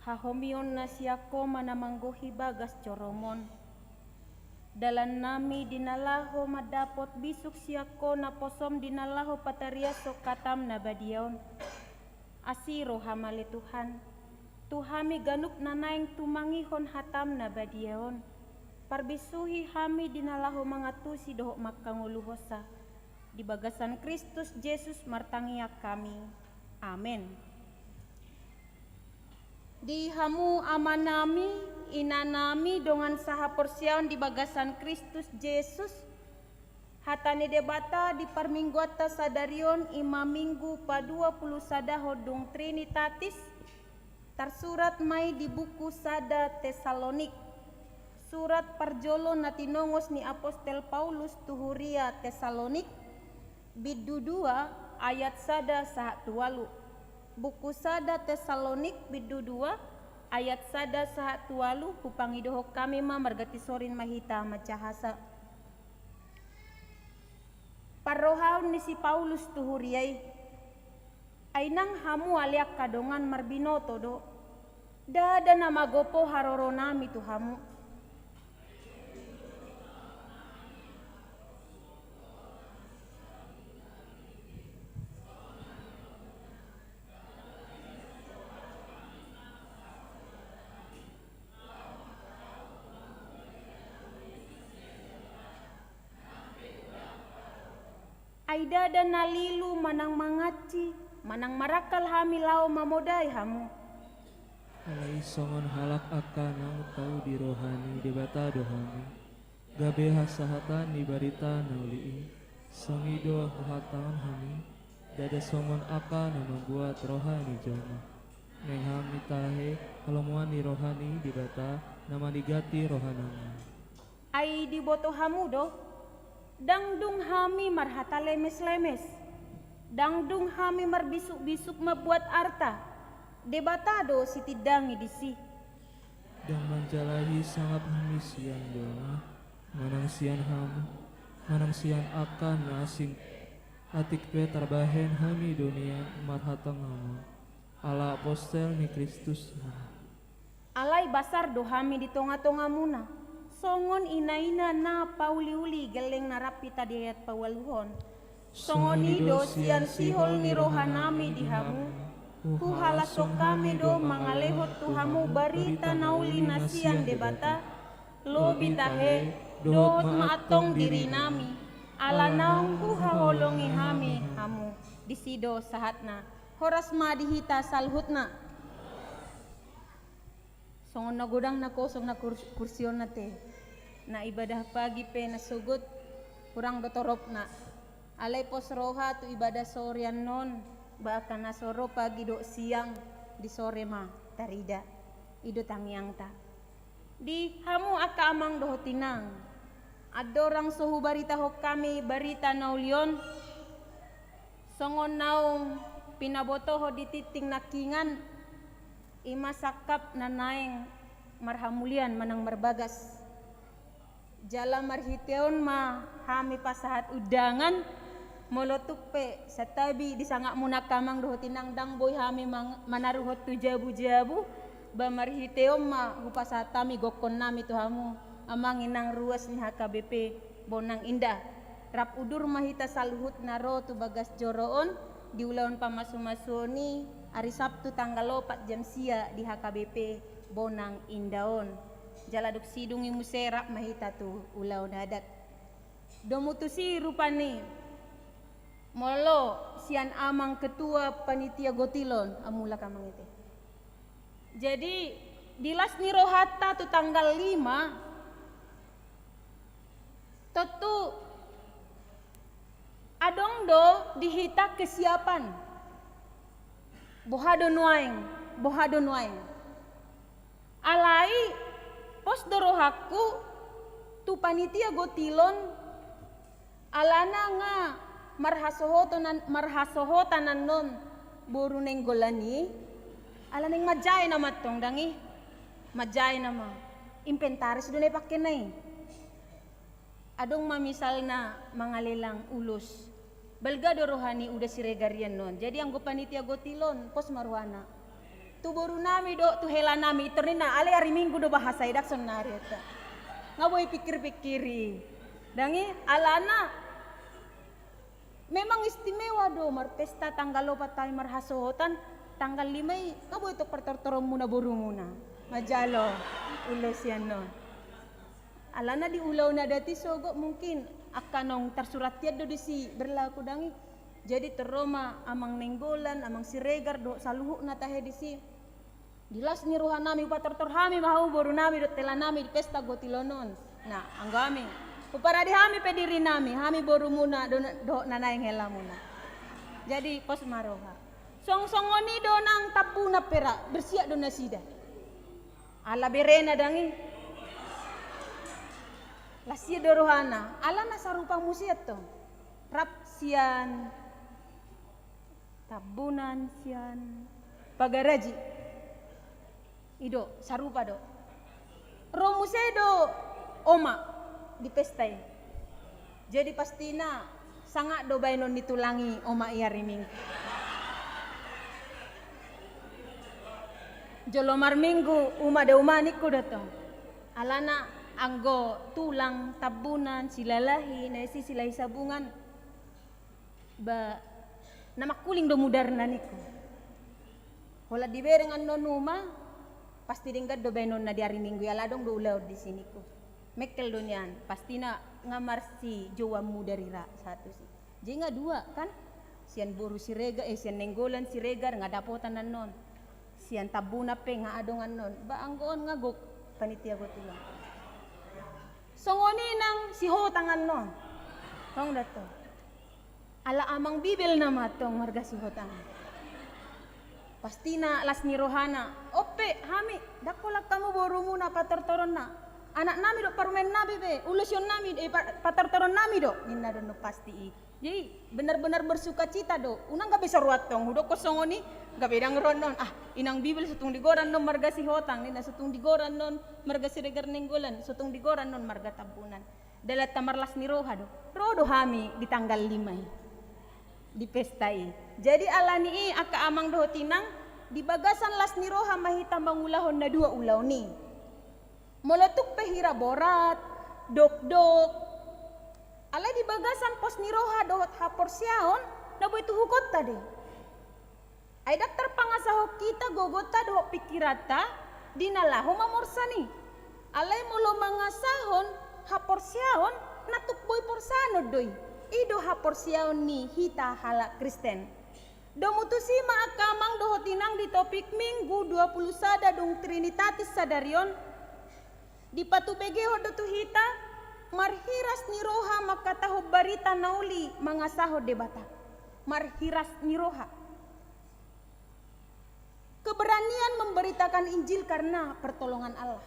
Hahomion na sian Ho ma na manggohi bagas joroM on. Dalannami di na laho mandapot bisuk sian Ho naposoM di na laho patariashon hataM na badia on. Asi rohaM ale Tuhan, tu hami ganup na naeng tumangihon hataM na badia on. Parbisuhi hami di na laho mangantusi dohot mangkangoluhonsa. Di bagasan Kristus Jesus martangiang hami. Amen. Di hamu amanami, inanami, dongan sahaporseaon di bagasan Kristus Jesus, hata ni Debata di parmingguanta sadari on i ma Minggu paduapuluh sadahon dung Trinitatis, tarsurat ma i di buku sada Tesalonik. Surat parjolo na tinongos ni apostel Paulus tu huria Tesalonik, bindu dua ayat sada sahat tu ualu. Buku sada Tesalonik bindu dua ayat sada sahat tu ualu, hupangidohon hami ma marganti sorin ma hita manjahasa. Parrohaon ni si Paulus tu huria i. Ai nang hamu ale angka dongan marbinoto do, ndada na magopo haroronami tu hamu. Ai ndada na lilu manang mangansi, manang marangkal hami laho mamodai hamu. Alai songon halak angka naung tau di roha ni Debata do hami, gabe hasahatan ni barita na uli i, songon i do huhatahon hami, ndada songon angka na mambuat roha ni jolma. Naeng hami tahe halomoan ni roha ni Debata na manigati rohanami. Ai diboto hamu do, ndang dung hami marhata lemes-lemes, ndang dung hami marbisuk-bisuk mambuat arta, Debata do sitindangi disi. Ndang manjalahi sangap hami sian jolma, manang sian hamu, manang sian angka na asing, atik pe tarbahen hami do nian marhatongamon, ala apostel ni Kristus hami. Alai basar do hami di tonga-tongamuna, songon ina-ina na pauliuli, gelleng na rap hita di ayat paualuhon. Songon i do sian sihol ni rohanami di hamu, huhalashon hami do mangalehon tu hamu barita na uli na sian Debata, lobi tahe dohot maantong dirinami, ala naung huhaholongi hami hamu. Disi do sahatna. Horas ma di hita saluhutna. Songon na godang na kosong na kurs-, kursionna te. Na ibadah pagi pe na sogot, hurang do toropna. Alai pos roha tu ibadah sore annon, ba angka na so ro pagi dohot siang, di sore ma tarida. I do tangiangta. Di hamu angka amang dohot inang, andorang so hubaritahon hami barita na uli on, songon naung pinabotohon di tingting nangkiningan, i ma sangkap na naeng marhamulian manang marbagas. Jala marhite on ma hami pasahat undangan, molo tung pe santabi di sangapmuna angka amang dohot inang, ndang boi hami mang-, manaruhon tu jabu-jabu, ba marhite on ma hupasahat hami gokhonnami tu hamu, amang inang ruas ni H K B P Bonang Indah. Rap udur ma hita saluhutna ro tu bagas joro on, di ulaon pamasu-masuon i, ari Sabtu tanggal opat jam sia di H K B P Bonang Indah on. Jala dung sidung i muse rap ma hita tu ulaon adat. Domu tusi rupani, molo sian amang ketua panitia gotil on, a, mulak amang ite. Jadi, di las ni rohanta tu tanggal lima, tontu adong do di hita kesiapan. Boha do nuaeng, boha do nuaeng. Alai, pos do rohangku, tu panitia gotil on, alana nga marhasohotan-, marhasohotan annon boru Nainggolan i, ala naeng manjae nama antong dang i, manjae nama. Inventaris do na ipangkena i. Adong ma misalna mangalelang ulos. Balga do roha ni Uda Siregar i annon. Jadi anggo panitia gotil on, pos ma rohana. Tu boru nami dohot tu hela nami, tor ninna, alai ari Minggu do bahasa i, ndang saonnari ate. Nga boi pikir-pikiri. Dang i, alana memang istimewa do marpesta tanggal opat hami marhasohotan, tanggal lima i nga boi tong partortoronmuna borumuna manjalo ulos i annon. Alana di ulaon adat i sogot mungkin angka naung tarsurat hian do disi berlaku, dang i. Jadi tor ro ma Amang Nainggolan, Amang Siregar dohot saluhutna tahe disi. Di las ni roha nami hupatortor hami ma hamu boru nami dohot hela nami di pesta gotil on. Nah, anggo hami, huparade hami pe diri nami, hami borumuna do-, dohot na naeng helamuna. Jadi pos ma roha. Song songon i do nang Tambunan pe ra, bersiap do nasida. Ala berena, dang i. Las i do rohana, alana sarupa muse tong. Rap sian Tambunan, sian Pagaraji. I do, sarupa do. Ro muse do omak di pesta i. Jadi pastina sangap do baenon ni tulang i omak i ari Minggu. Jolo marminggu, uma da uma ningku do tong. Alana anggo tulang, Tambunan, Silalahi, na disi Silahisabungan. Ba, na mangkuling do mudarna ningku. Holan dibereng annon uma, pasti denggan do baenonna di ari Minggu i, ala adong do ulaon disi ningku. Mengkel do nian, pastina nga marsijouan mudar i ra sahat tusi. Jadi nga dua kan, sian boru Siregar, eh, sian Nainggolan Siregar nga dapotan annon. Sian Tambunan pe nga adong annon. Ba anggo on nga gok panitia gotil on. Songon i nang Sihotang annon. Tong da tong. Ala Amang Bibel nama tong marga Sihotang. Pastina las ni rohana. On pe hami, ndang holan hamu borumuna patortoronna. Anak nami dohot parumaen nami be, ulosion nami, eh, pa-, patortoron nami do. Ninna do annon pasti i. Jadi benar-benar bersukacita do. Unang gabe so ro antong hudokkon songon i, gabe ndang ro annon. Ah, inang Bibel so tung digor annon marga Sihotang, ninna, so tung digor annon marga Siregar Nainggolan, so tung digor annon marga Tambunan. Dalanta marlas ni roha do. Ro do hami di tanggal lima i, di pesta i. Jadi alani i angka amang dohot inang, di bagasan las ni roha ma hita mangulahon na dua ulaon i. Molo tung pe hira borat, dokdok, alai di bagasan pos ni roha dohot haporseaon, na boi tuhukonta do i. Ai ndang tarpangasahon hita gogonta dohot pingkiranta di na laho mamorsan i. Alai molo mangasahon haporseaon, na tung boi porsanon do i. I do haporseaon ni hita halak Kristen. Domu tusi ma angka amang dohot inang di topik Minggu dua puluh sada dung Trinitatis sadari on, dipatubegehon do tu hita, marhiras ni roha mangkatahon barita na uli mangasahon Debata. Marhiras ni roha. Keberanian memberitakan Injil karena pertolongan Allah.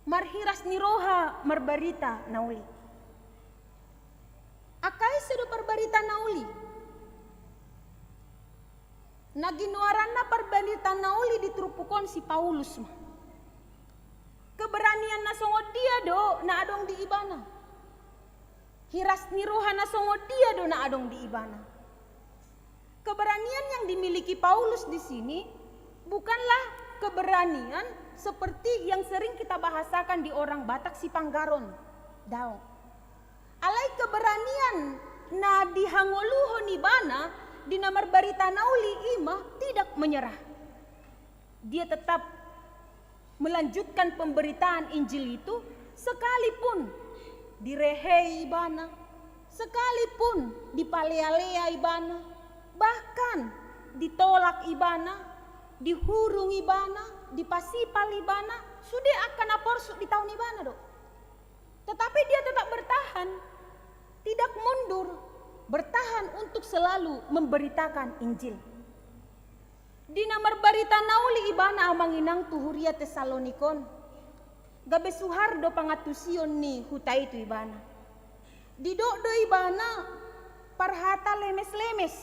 Marhiras ni roha marbarita na uli. Angka ise do parbarita na uli? Na ginoaranna parbarita na uli di turpuk on si Paulus ma. Keberanian na songon dia do na adong di ibana? Hiras ni roha na songon dia do na adong di ibana? Keberanian yang dimiliki Paulus di sini bukanlah keberanian seperti yang sering kita bahasakan di orang Batak sipanggaron. Daong. Alai keberanian na dihangoluhon ibana di na marbarita na uli i ma tidak menyerah. Dia tetap melanjutkan pemberitaan Injil itu, sekalipun direhei ibana, sekalipun dipalealea ibana, bahkan ditolak ibana, dihurung ibana, dipasipal ibana, sude angka na porsuk ditaon ibana do. Tetapi dia tetap bertahan, tidak mundur, bertahan untuk selalu memberitakan Injil. Di na marbarita na uli ibana amang inang tu huria Tesalonik on, gabe suhar do pangantusion ni huta i tu ibana. Didok do ibana parhata lemes-lemes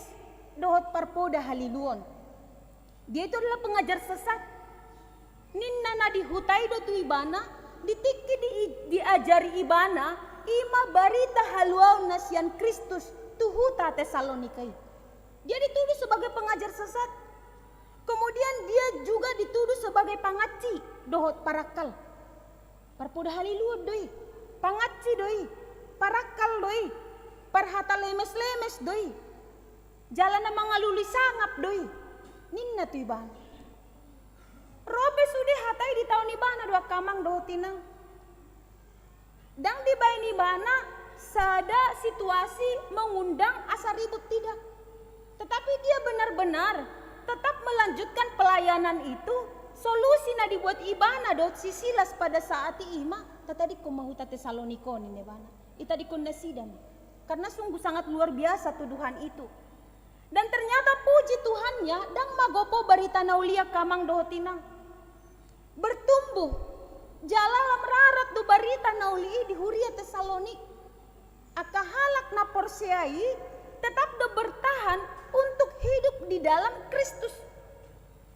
dohot parpoda haliluon. Dia itu adalah pengajar sesat. Ninna na di huta i do tu ibana, Di tingki di, diajari ibana, i ma barita haluaon na sian Kristus tu huta Tesalonika i. Dia dituduh sebagai pengajar sesat. Kemudian dia juga dituduh sebagai panganci dohot parangkal. Parpoda haliluon do i, panganci do i, parangkal do i, parhata lemes-lemes do i, jala na mangalului sangap do i, ninna tu ibana. Ro pe sude hata i ditaon ibana do angka amang dohot inang. Ndang dibaen ibana sada situasi mengundang asa ribut, tidak. Tetapi dia benar-benar tetap melanjutkan pelayanan itu. Solusi na dibuat ibana dohot si Silas pada saat i ma, tatadingkon ma huta Tesalonika on, ninna ibana. Itadingkon nasida ma. Karena sungguh sangat luar biasa tuduhan itu. Dan ternyata puji Tuhannya, ndang magopo barita na uli i angka amang dohot inang. Bertumbuh, jala lam rarat do barita na uli i di huria Tesalonik. Angka halak na porsea i tetap do bertahan untuk hidup di dalam Kristus.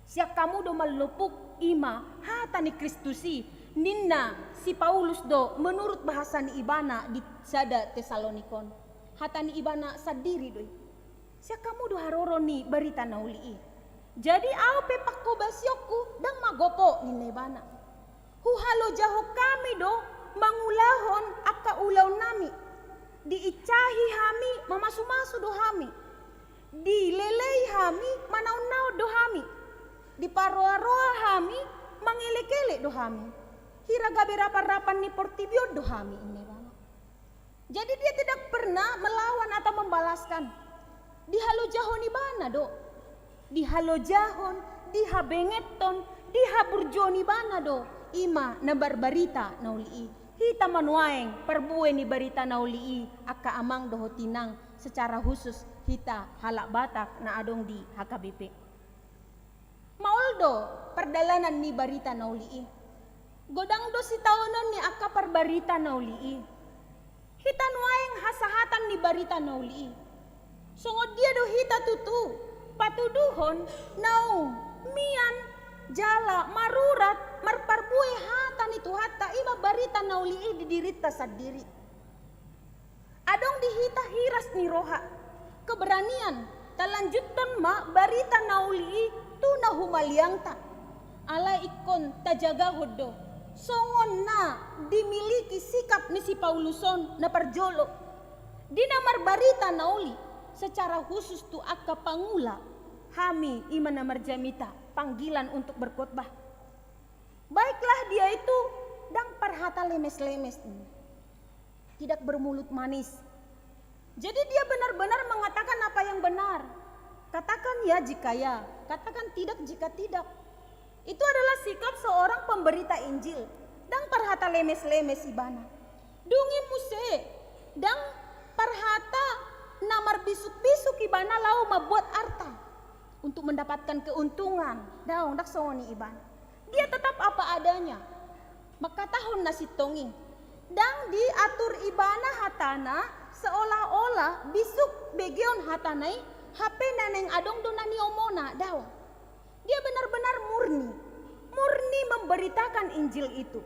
Sian hamu do mallopuk, i ma hata ni Kristus i, ninna si Paulus do menurut bahasa ni ibana di sada Tesalonik on. Hata ni ibana sandiri do i. Sian hamu do haroro ni barita na uli i. Jadi ahu pe pangkobasionku ndang magopo, ninna ibana. Huhalojahon hami do mangulahon angka ulaonnami. Diinsahi hami, mamasumasu do hami. Dilelei hami, manaonnaon do hami. Diparoaroa hami, mangelekelek do hami. Hira gabe rapanrapan ni portibi on do hami, ninna ibana. Jadi dia tidak pernah melawan atau membalaskan. Dihalojahon ibana do. Dihalojahon, dihabengeton, dihaburjuon ibana do. I ma na marbarita na uli i. Hita ma nuaeng parbue ni barita na uli i, angka amang dohot inang, secara khusus hita halak Batak na adong di H K B P. Maol do pardalanan ni barita na uli i. Godang do sitaonon ni angka parbarita na uli i. Hita nuaeng hasahatan ni barita na uli i. Songon dia do hita tutu patuduhon naung mian jala marurat marparbue hata ni Tuhanta, i ma barita na uli i di dirinta sandiri. Adong di hita hiras ni roha, keberanian, talanjuthon ma barita na uli i tu na humaliangta. Alai ingkon tajagahon do, songon na dimiliki sikap ni si Paulus on na parjolo. Di na marbarita na uli, secara khusus tu angka pangula, hami i ma na marjamita panggilan untuk berkhotbah. Baiklah dia itu ndang parhata lemes-lemes. Tidak bermulut manis. Jadi dia benar-benar mengatakan apa yang benar. Katakan ya jika ya, katakan tidak jika tidak. Itu adalah sikap seorang pemberita Injil. Ndang parhata lemes-lemes ibana. Dung i muse, ndang parhata na marbisuk-bisuk ibana laho mambuat arta untuk mendapatkan keuntungan. Daong, ndang songon i ibana. Dia tetap apa adanya. Mangkatahon na sintong i. Ndang diatur ibana hatana seolah-olah bisuk begeon hatana i, hape na naeng adong do na niomona, daong. Dia benar-benar murni. Murni memberitakan Injil itu.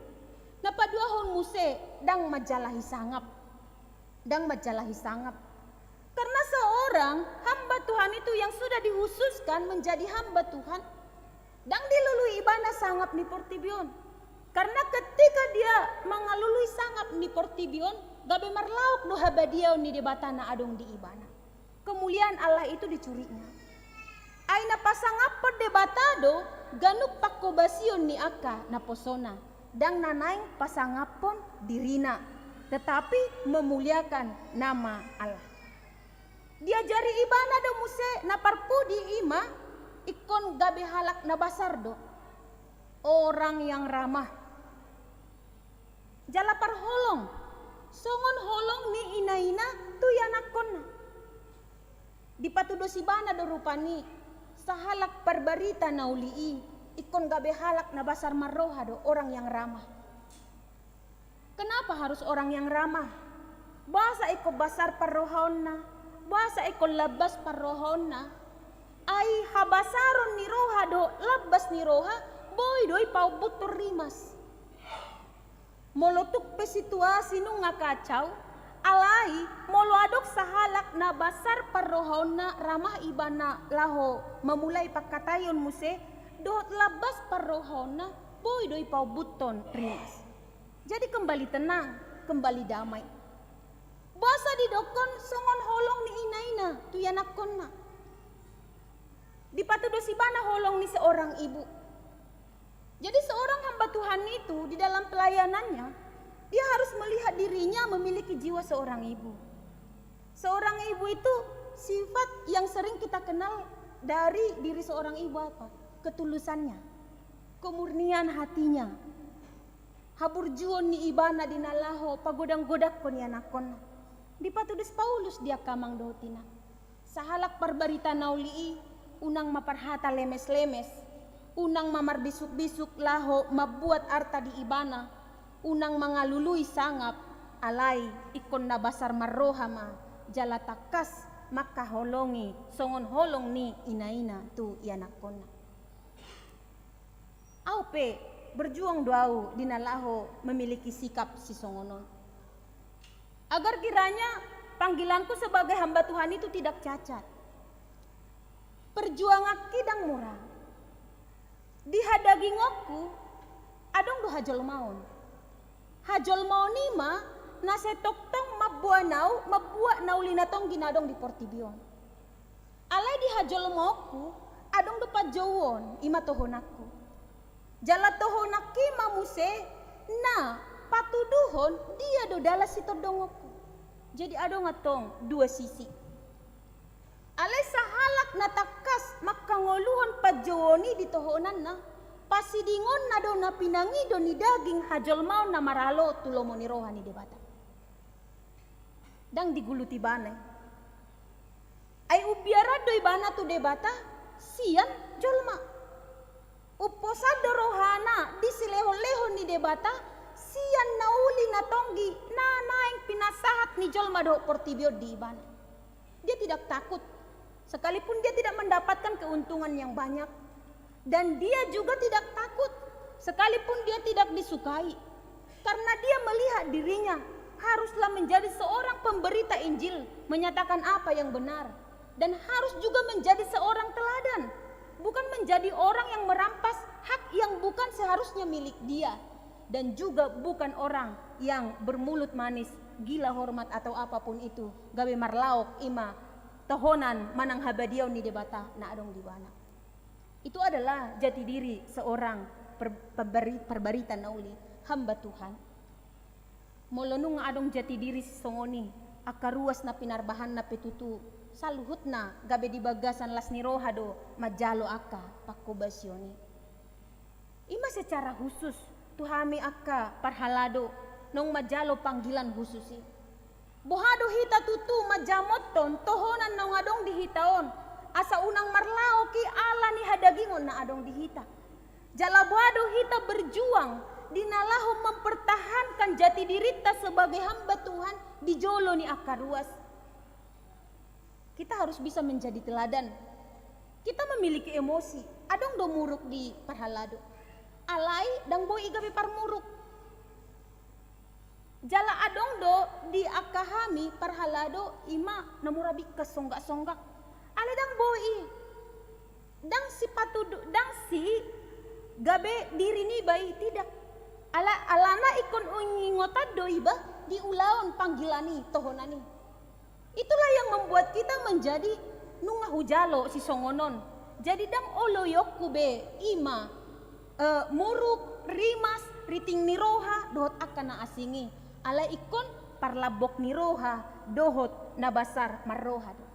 Na paduahon muse, ndang manjalahi sangap. Ndang manjalahi sangap. Karena seorang hamba Tuhan itu yang sudah dikhususkan menjadi hamba Tuhan, ndang dilului ibana sangap ni portibi on. Karena ketika dia mangalului sangap ni portibi on, gabe marlaok do habadiaon ni Debata na adong di ibana. Kemuliaan Allah itu dicurinya. Ai na pasangaphon Debata do ganup pangkobasion ni angka naposona, ndang na naeng pasangaphon dirina, tetapi memuliakan nama Allah. Diajari ibana do muse na parpudi i ma, ingkon gabe halak na basar do. Orang yang ramah. Jala parholong, songon holong ni inaina tu ianakkonna. Dipatudos ibana do rupani, sahalak parbarita na uli i, ingkon gabe halak na basar marroha do, orang yang ramah. Kenapa harus orang yang ramah? Boasa ingkon basar parrohaonna? Boasa ingkon lambas parrohaonna? Ai habasaron ni roha do lambas ni roha, boi do i paombuthon rimas. Molo tung pe situasi nunga kacau, alai molo adong sahalak na basar parrohaonna ramah ibana laho mamulai pangkataion muse, dohot lambas parrohaonna, boi do ipaombuthon rimas. Jadi kembali tenang, kembali damai. Boasa didokkon songon holong ni ina-ina tu ianakkonna? Dipatudos ibana holong ni seorang ibu. Jadi seorang hamba Tuhan itu di dalam pelayanannya, dia harus melihat dirinya memiliki jiwa seorang ibu. Seorang ibu itu sifat yang sering kita kenal dari diri seorang ibu apa? Ketulusannya, kemurnian hatinya, haburjuon ni ibana di na laho pagodang-godangkon ianakkonna. Dipatudos Paulus di angka amang dohot inang. Sahalak parbarita na uli i, unang ma parhata lemes-lemes, unang ma marbisuk-bisuk laho mambuat arta di ibana, unang mangalului sangap, alai ingkon na basar marroha ma, jala tangkas mangkaholongi songon holong ni ina-ina tu ianakkonna. Au pe berjuang do au di na laho memiliki sikap sisongon on. Agar kiranya panggilanku sebagai hamba Tuhan itu tidak cacat. Perjuanganki ndang mura. Di hadagingonku adong do hajolmaon. Hajolmaon i ma na sai tongtong mamboan au mambuat na uli na tonggi na adong di portibi on. Alai di hajolmaonku adong do panjouon, i ma tohonanku. Jala tohonanki ma muse na patuduhon dia do dalan sitondongonku. Jadi adong antong dua sisi. Alai sahalak na tangkas mangkangoluhon panjouon i di tohonanna, pasidingonna do na pinangido ni daging hajolmaon na maralo tu lomo ni roha ni Debata. Ndang digulut ibana i. Ai umbiaran do ibana tu Debata sian jolma. Umposan do rohana di silehon-lehon ni Debata sian na uli na tonggi na naeng pinasahat ni jolma dohot portibi on di ibana. Dia tidak takut, sekalipun dia tidak mendapatkan keuntungan yang banyak. Dan dia juga tidak takut, sekalipun dia tidak disukai. Karena dia melihat dirinya haruslah menjadi seorang pemberita Injil, menyatakan apa yang benar. Dan harus juga menjadi seorang teladan, bukan menjadi orang yang merampas hak yang bukan seharusnya milik dia. Dan juga bukan orang yang bermulut manis, gila hormat atau apapun itu, gabe marlaok i ma tohonan manang habadiaon ni Debata na adong di ibana. Itu adalah jati diri seorang per-, pemberi-, parbarita na uli, hamba Tuhan. Molo nunga adong jati diri sisongon i, angka ruas na pinarbahanna pe tutu, saluhutna gabe di bagasan las ni roha do manjalo angka pangkobasion i. I ma secara khusus tu hami angka parhalado naung manjalo panggilan khusus i. Boha do hita tutu manjamothon tohonan naung adong di hita on, asa unang marlaok i ala ni hadagingon na adong di hita. Jala boha do hita berjuang di na laho mempertahankan jati dirinta sebagai hamba Tuhan di jolo ni angka ruas. Kita harus bisa menjadi teladan. Kita memiliki emosi, adong do muruk di parhalado. Alai ndang boi i gabe parmuruk. Jala adong do di angka hami parhalado i ma na mura bingkas songgak-songgak. Alai ndang boi i. Ndang sipatudu, ndang si gabe diri niba i, tidak. Ala, alana ingkon ingotan do iba di ulaon panggilan i, tohonan i. Itulah yang membuat kita menjadi nunga hujalo sisongon on. Jadi ndang oloionku be i ma, eh, muruk, rimas, riting ni roha dohot angka na asing i. Alai ingkon parlambok ni roha dohot na basar marroha do.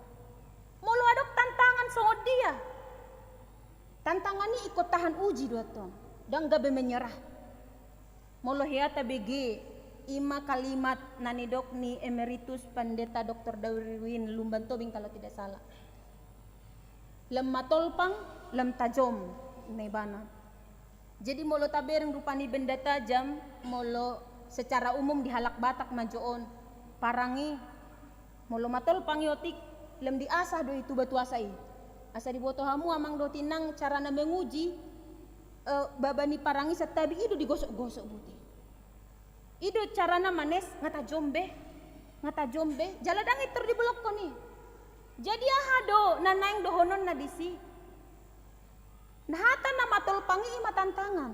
Molo adong tantangan songon dia, tantangan i ingkon tahan uji do antong, ndang gabe menyerah. Molo hea tabege, i ma kalimat na nidok ni Emeritus Pendeta Doktor Darwin Lumban Tobing, kalau tidak salah. Lam matolpang, lam tajom, ninna ibana. Jadi molo tabereng rupani benda tajam, molo secara umum di halak Batak ma jo on, parang i, molo matolpang i otik, lam diasah do i tu batu asa i. Asa diboto hamu amang dohot inang carana menguji, eh, baba ni parang i santabi, i do digosok-gosok bute. I do carana manes, nga tajom be, nga tajom be, jala ndang intor dibolongkon i. Jadi aha do na naeng dohononna disi? Na hata na matolpang i ima tantangan,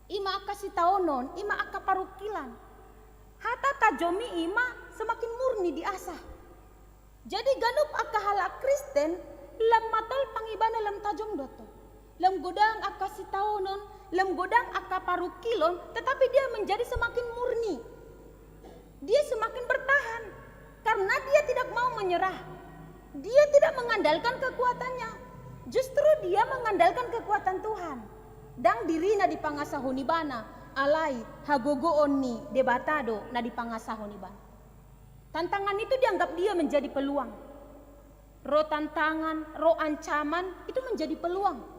ima angka sitaonon, ima angka parungkilon. Hata tajom i ima semakin murni diasah. Jadi ganup angka halak Kristen, lam matolpang ibana, lam tajom do tong. Lam godang angka sitaonon, lam godang angka parungkilon, tetapi dia menjadi semakin murni. Dia semakin bertahan karena dia tidak mau menyerah. Dia tidak mengandalkan kekuatannya. Justru dia mengandalkan kekuatan Tuhan. Ndang dirina dipangasahon ibana, alai hagogoon ni Debata do na dipangasahon ibana. Tantangan itu dianggap dia menjadi peluang. Ro tantangan, ro ancaman, itu menjadi peluang.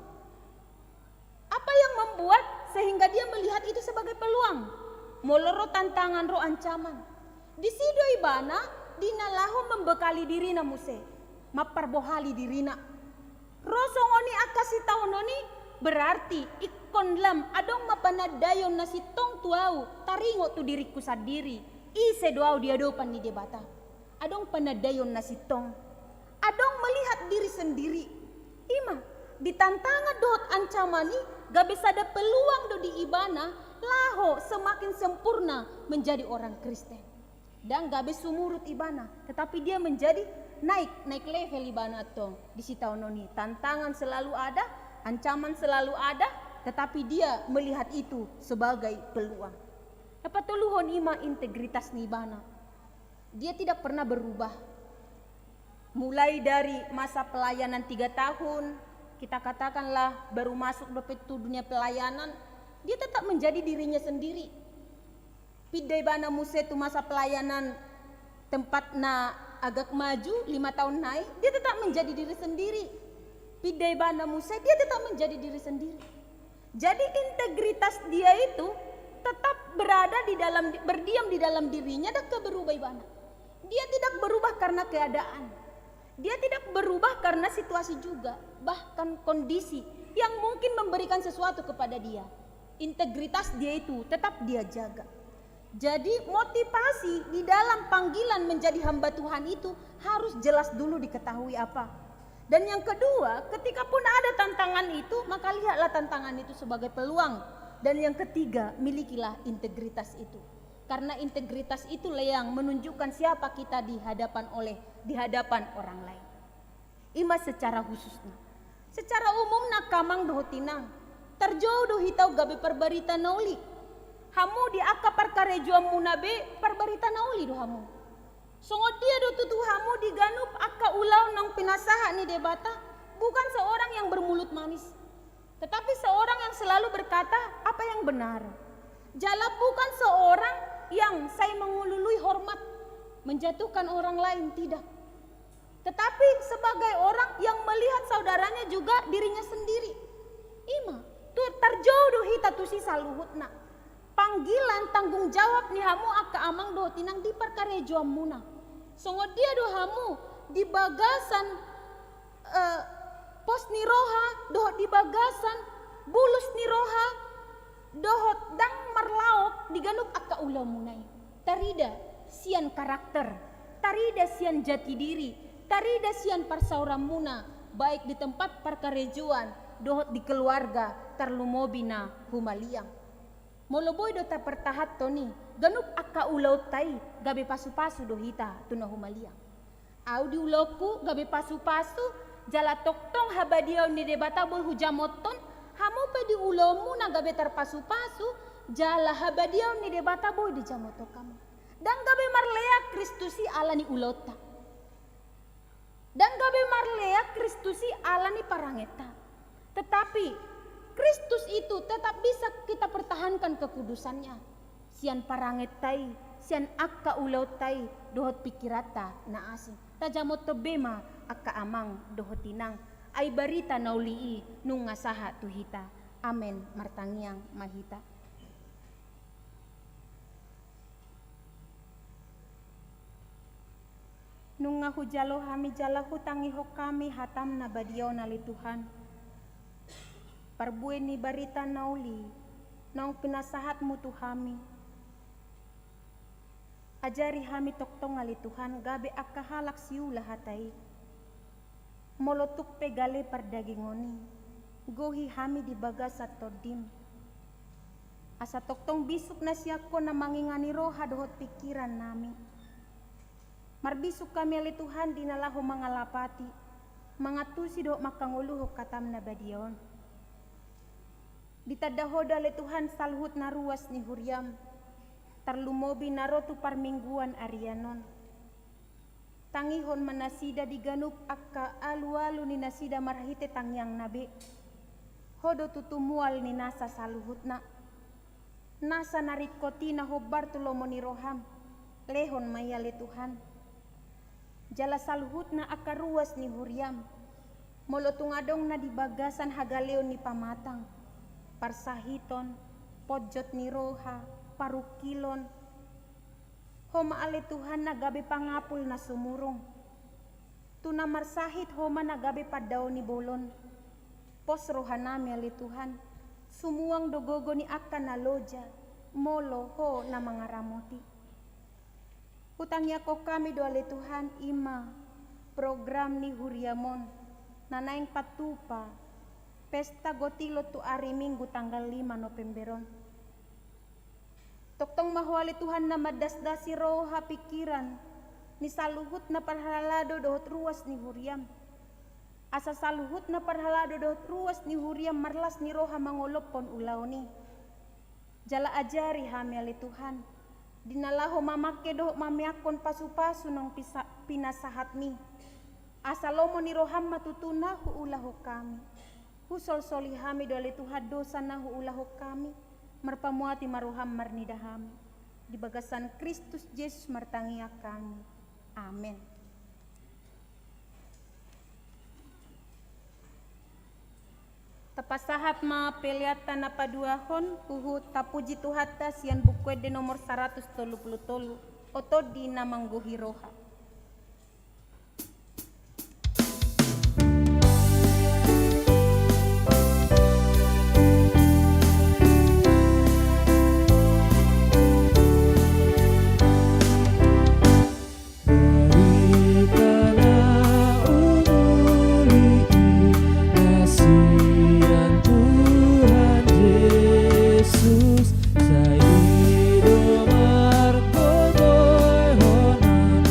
Apa yang membuat sehingga dia melihat itu sebagai peluang? Molo ro tantangan, ro ancaman, disi do ibana di na laho membekali dirina muse, mamparbohali dirina. Ro songon i angka sitaonon i, berarti ingkon lam adong ma panandaion na sintong tu ahu, taringot tu diringku sandiri, ise do ahu di adopan ni Debata. Adong panandaion na sintong. Adong melihat diri sendiri. Ima, di tantangan dohot ancaman i, gabe sada peluang do di ibana laho semakin sempurna menjadi orang Kristen. Ndang gabe sumurut ibana, tetapi dia menjadi naik, naik level ibana tong di sitaonon i. Tantangan selalu ada, ancaman selalu ada, tetapi dia melihat itu sebagai peluang. Na patoluhon ima integritas ni ibana. Dia tidak pernah berubah. Mulai dari masa pelayanan tiga tahun, kita katakanlah baru masuk dope tu dunia pelayanan, dia tetap menjadi dirinya sendiri. Pinda ibana muse tu masa pelayanan tempat na agak maju, lima tahun nai, dia tetap menjadi diri sendiri. Pinda ibana muse, dia tetap menjadi diri sendiri. Jadi integritas dia itu tetap berada di dalam, berdiam di dalam dirinya, dan gak berubah ibana. Dia tidak berubah karena keadaan. Dia tidak berubah karena situasi juga, bahkan kondisi yang mungkin memberikan sesuatu kepada dia. Integritas dia itu tetap dia jaga. Jadi motivasi di dalam panggilan menjadi hamba Tuhan itu harus jelas dulu diketahui apa. Dan yang kedua, ketika pun ada tantangan itu, maka lihatlah tantangan itu sebagai peluang. Dan yang ketiga, milikilah integritas itu. Karena integritas itulah yang menunjukkan siapa kita di hadapan oleh, di hadapan orang lain. Ima secara khususna. Secara umumna angka amang dohot inang, tarjou do hita gabe parbarita na uli. Hamu di angka parkarejoanmuna be parbarita na uli do hamu. Songon dia do tutu hamu di ganup angka ulaon naung pinasahat ni Debata, bukan seorang yang bermulut manis, tetapi seorang yang selalu berkata apa yang benar. Jala bukan seorang yang sai mengulului hormat, menjatuhkan orang lain, tidak. Tetapi sebagai orang yang melihat saudaranya juga dirinya sendiri. Ima, tu tarjou do hita tusi saluhutna. Panggilan tanggung jawab ni hamu angka amang dohot inang di parkarejoanmuna. Songon dia do hamu di bagasan, eh, pos ni roha, dohot di bagasan bulus ni roha, dohot ndang marlaok di ganup angka ulaonmuna i. Tarida sian karakter, tarida sian jati diri, tarida sian parsaoranmuna, baik di tempat parkarejoan dohot di keluarga, tarlumobi na humaliang. Molo boi do tapartahanhon i, ganup angka ulaonta i gabe pasupasu do hita tu na humaliang. Au di ulaonku gabe pasupasu, jala tongtong habadiaon ni Debata boi hujamothon, hamu pe di ulaonmuna gabe tarpasupasu, jala habadiaon ni Debata boi dijamothon hamu. Ndang gabe marlea Kristus i ala ni ulaonta. Ndang gabe marlea Kristus i ala ni parangenta. Tetapi Kristus itu tetap bisa kita pertahankan kekudusannya sian parangenta i, sian angka ulaonta i, dohot pingkiranta na asing. Tajamothon be ma angka amang dohot inang, ai barita na uli i nunga sahat tu hita. Amen. Martangiang ma hita. Nunga hujalo hami jala hutangihon hami hatam na badia on ale Tuhan. Parbue ni barita na uli naung pinasahatmu tu hami. Ajari hami tongtong ale Tuhan gabe angka halak siula hata i. Molo tung pe gale pardagingon i, gohi hami di bagasan Tondim. Asa tongtong bisuk na sian Ho na mangingani roha dohot pingkiran nami. Marbisuk hami ale Tuhan di na laho mangalapati, mangantusi dohot mangkangoluhon hataM na badia on. Ditanda Ho do ale Tuhan saluhut na ruas ni huriaM, tarlumobi na ro tu parmingguan arian on. Tangihon ma nasida di ganup angka alualu ni nasida marhite tangiangna be. Ho do tutu mual ni nasa saluhutna. Nasa na ringkot i na hombar tu lomo ni rohaM, lehon ma i ale Tuhan. Jala saluhutna angka ruas ni huriaM, molo tung adong na di bagasan hagaleon ni pamatang, parsahiton, ponjot ni roha, parungkilon, Ho ma ale Tuhan na gabe pangapul na sumurung. Tu na marsahit Ho ma na gabe pandaon ni bolon. Pos rohanami ale Tuhan, sumuang do gogo ni angka na loja, molo Ho na mangaramoti. Hutangiangkon hami do ale Tuhan, i ma program ni huriaM on, na naeng patupa pesta gotilon tu ari Minggu tanggal lima November on. Tongtong ma Ho ale Tuhan na mandasdasi roha pingkiran ni saluhut na parhalado dohot ruas ni huriaM. Asa saluhut na parhalado dohot ruas ni huriaM marlas ni roha mangolophon ulaon i. Jala ajari hami ale Tuhan, di na laho mamangke dohot mameakkon pasupasu naung pisa-, pinasahatMi. Asa lomo ni rohaM ma tutu na huulahon hami. Husolsoli hami do ale Tuhan dosa na huulahon hami, marpamuati ma rohaM marnida hami. Di bagasan Kristus Jesus martangiang hami. Amen. Tapasahat ma peleanta na paduahon, huhut tapuji Tuhanta sian Buku Ende nomor saratus tolu pulu tolu, O Tondi na manggohi roha. Berita na umuli i na sian Tuhan Jesus, sai do margogoihon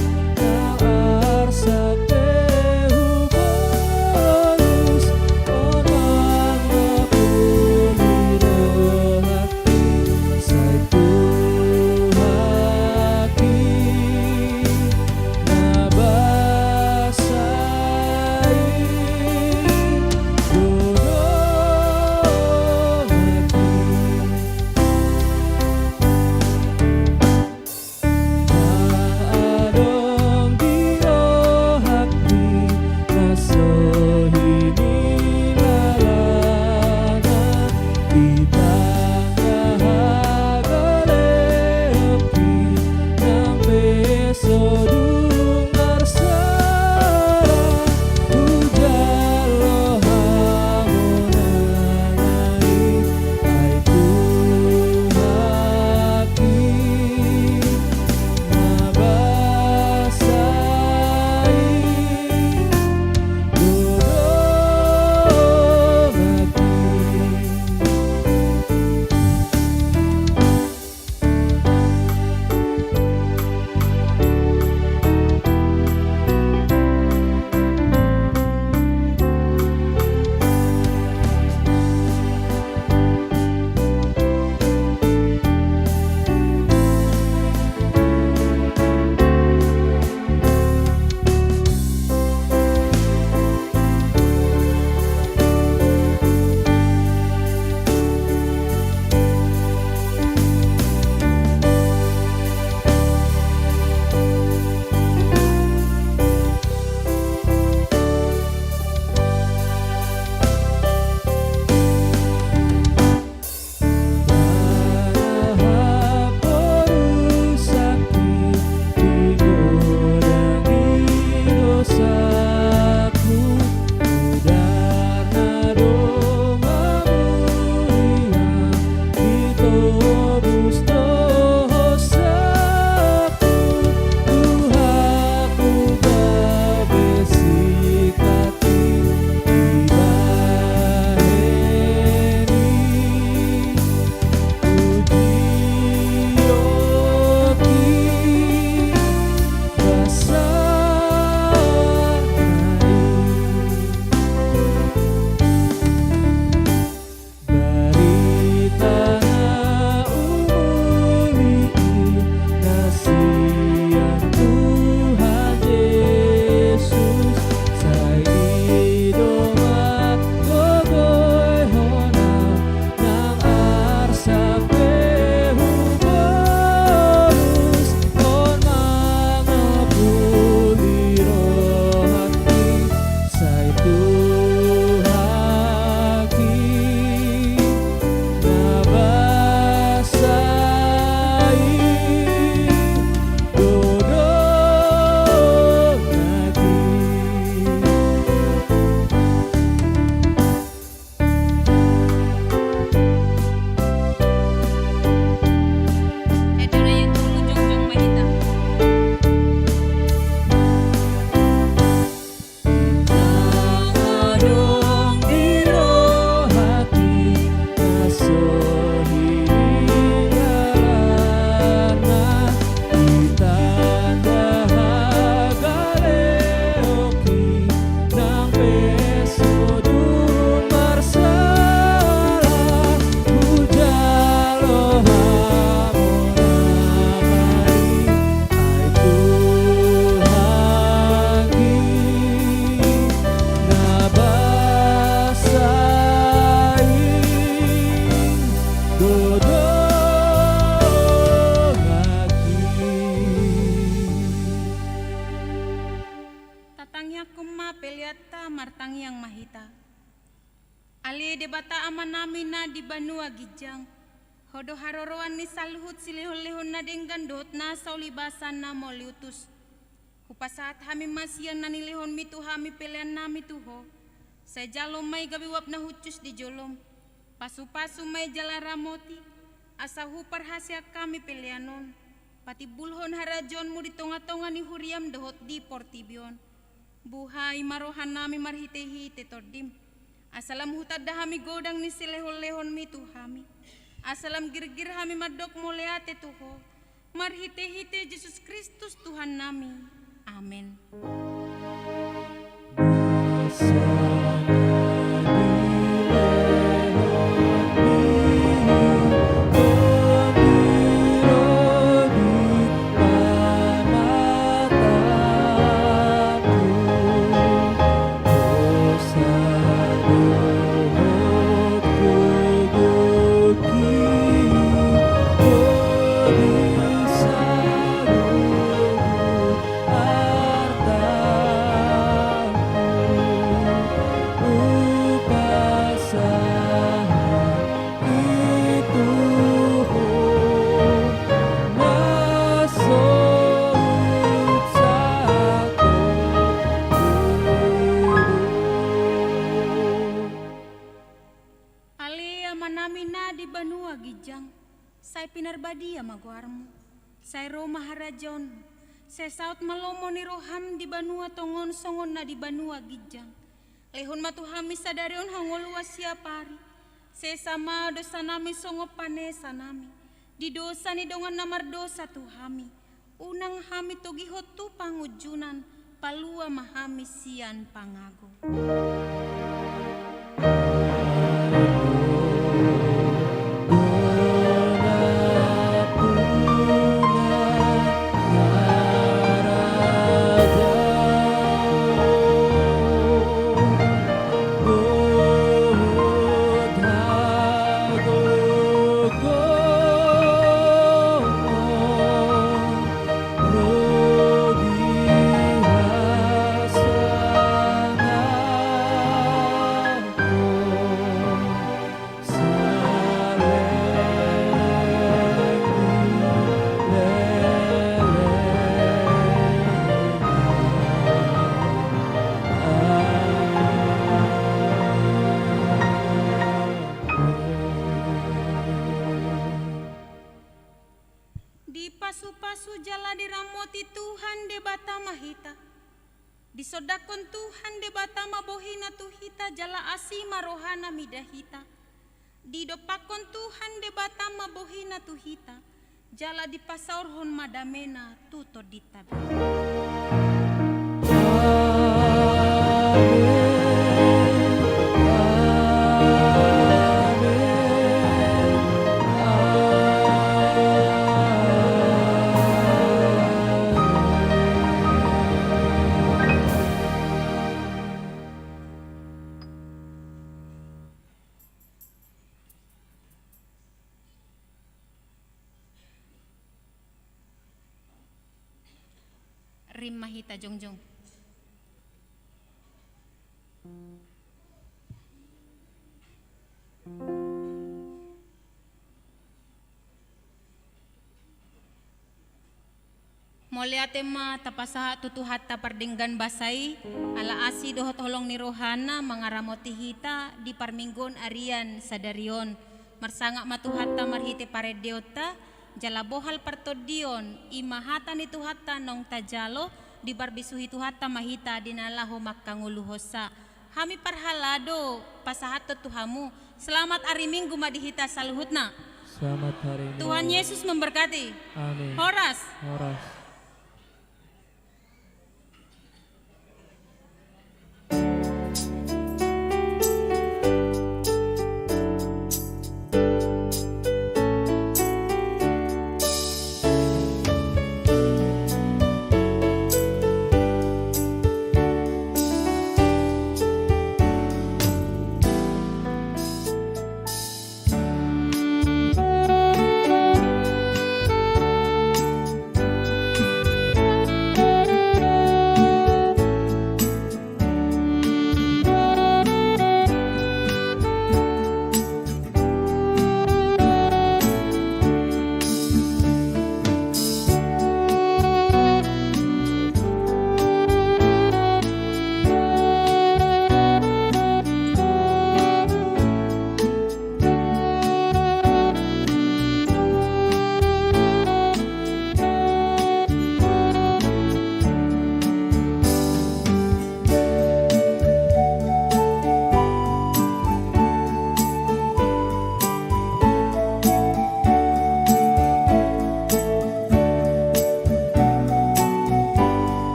Tangiangkon ma peleanta, martangiang ma hita. Ale Debata Amanami na di banua ginjang, Ho do haroroan ni saluhut silehonlehon na denggan dohot nasa ulibasan na mauliutus. Hupasahat hami ma sian na nilehonmi tu hami peleannami tu Ho. Sai jalo ma i gabe uap na hushus di jolom. Pasupasu ma i jala ramoti, asa huparhaseang hami pelean on patimbulhon harajaonmu di tongatonga ni huriam dohot di portibi on. Buhai ma rohanami marhitehite Tondim, asa lam hutanda hami godang ni silehonlehonmi tu hami, asa lam girgir hami mandok mauliate tu Ho, marhitehite Jesus Kristus Tuhannami. Amen. Ale Amanami na di banua ginjang, sai pinarbadia ma goarmu. Sai ro ma harajaonmu. Sai saut ma lomo ni roham di banua tonga on songon na di banua ginjang. Lehon ma tu hami sadari on hangoluan siapari. Sesa ma dosanami songon panesanami di dosa ni dongan na mardosa tu hami. Unang hami togihon tu pangunjunan, palua ma hami sian pangago. Dipasupasu jala diramoti Tuhan Debata ma hita. Disondangkon Tuhan Debata ma bohina tu hita jala asi ma rohana mida hita. Didompakkon Tuhan Debata ma bohina tu hita jala dipasaorhon ma damena tu tondinta be. Rima hita jongjong. Mauliate ma tapasahat tu Tuhanta pardenggan basa i, ala asi dohot holong ni rohana mangaramoti hita di parmingguon arian sadari on. Marsangap ma Tuhanta marhite parendeonta, jala bohal partondion, i ma hata ni Tuhanta naung tajalo, diparbisuhi Tuhanta ma hita di na laho mangkangoluhonsa. Hami parhalado pasahathon tu hamu. Selamat ari Minggu ma di hita saluhutna. Selamat hari Minggu. Tuhan Yesus memberkati. Amin. Horas. Horas.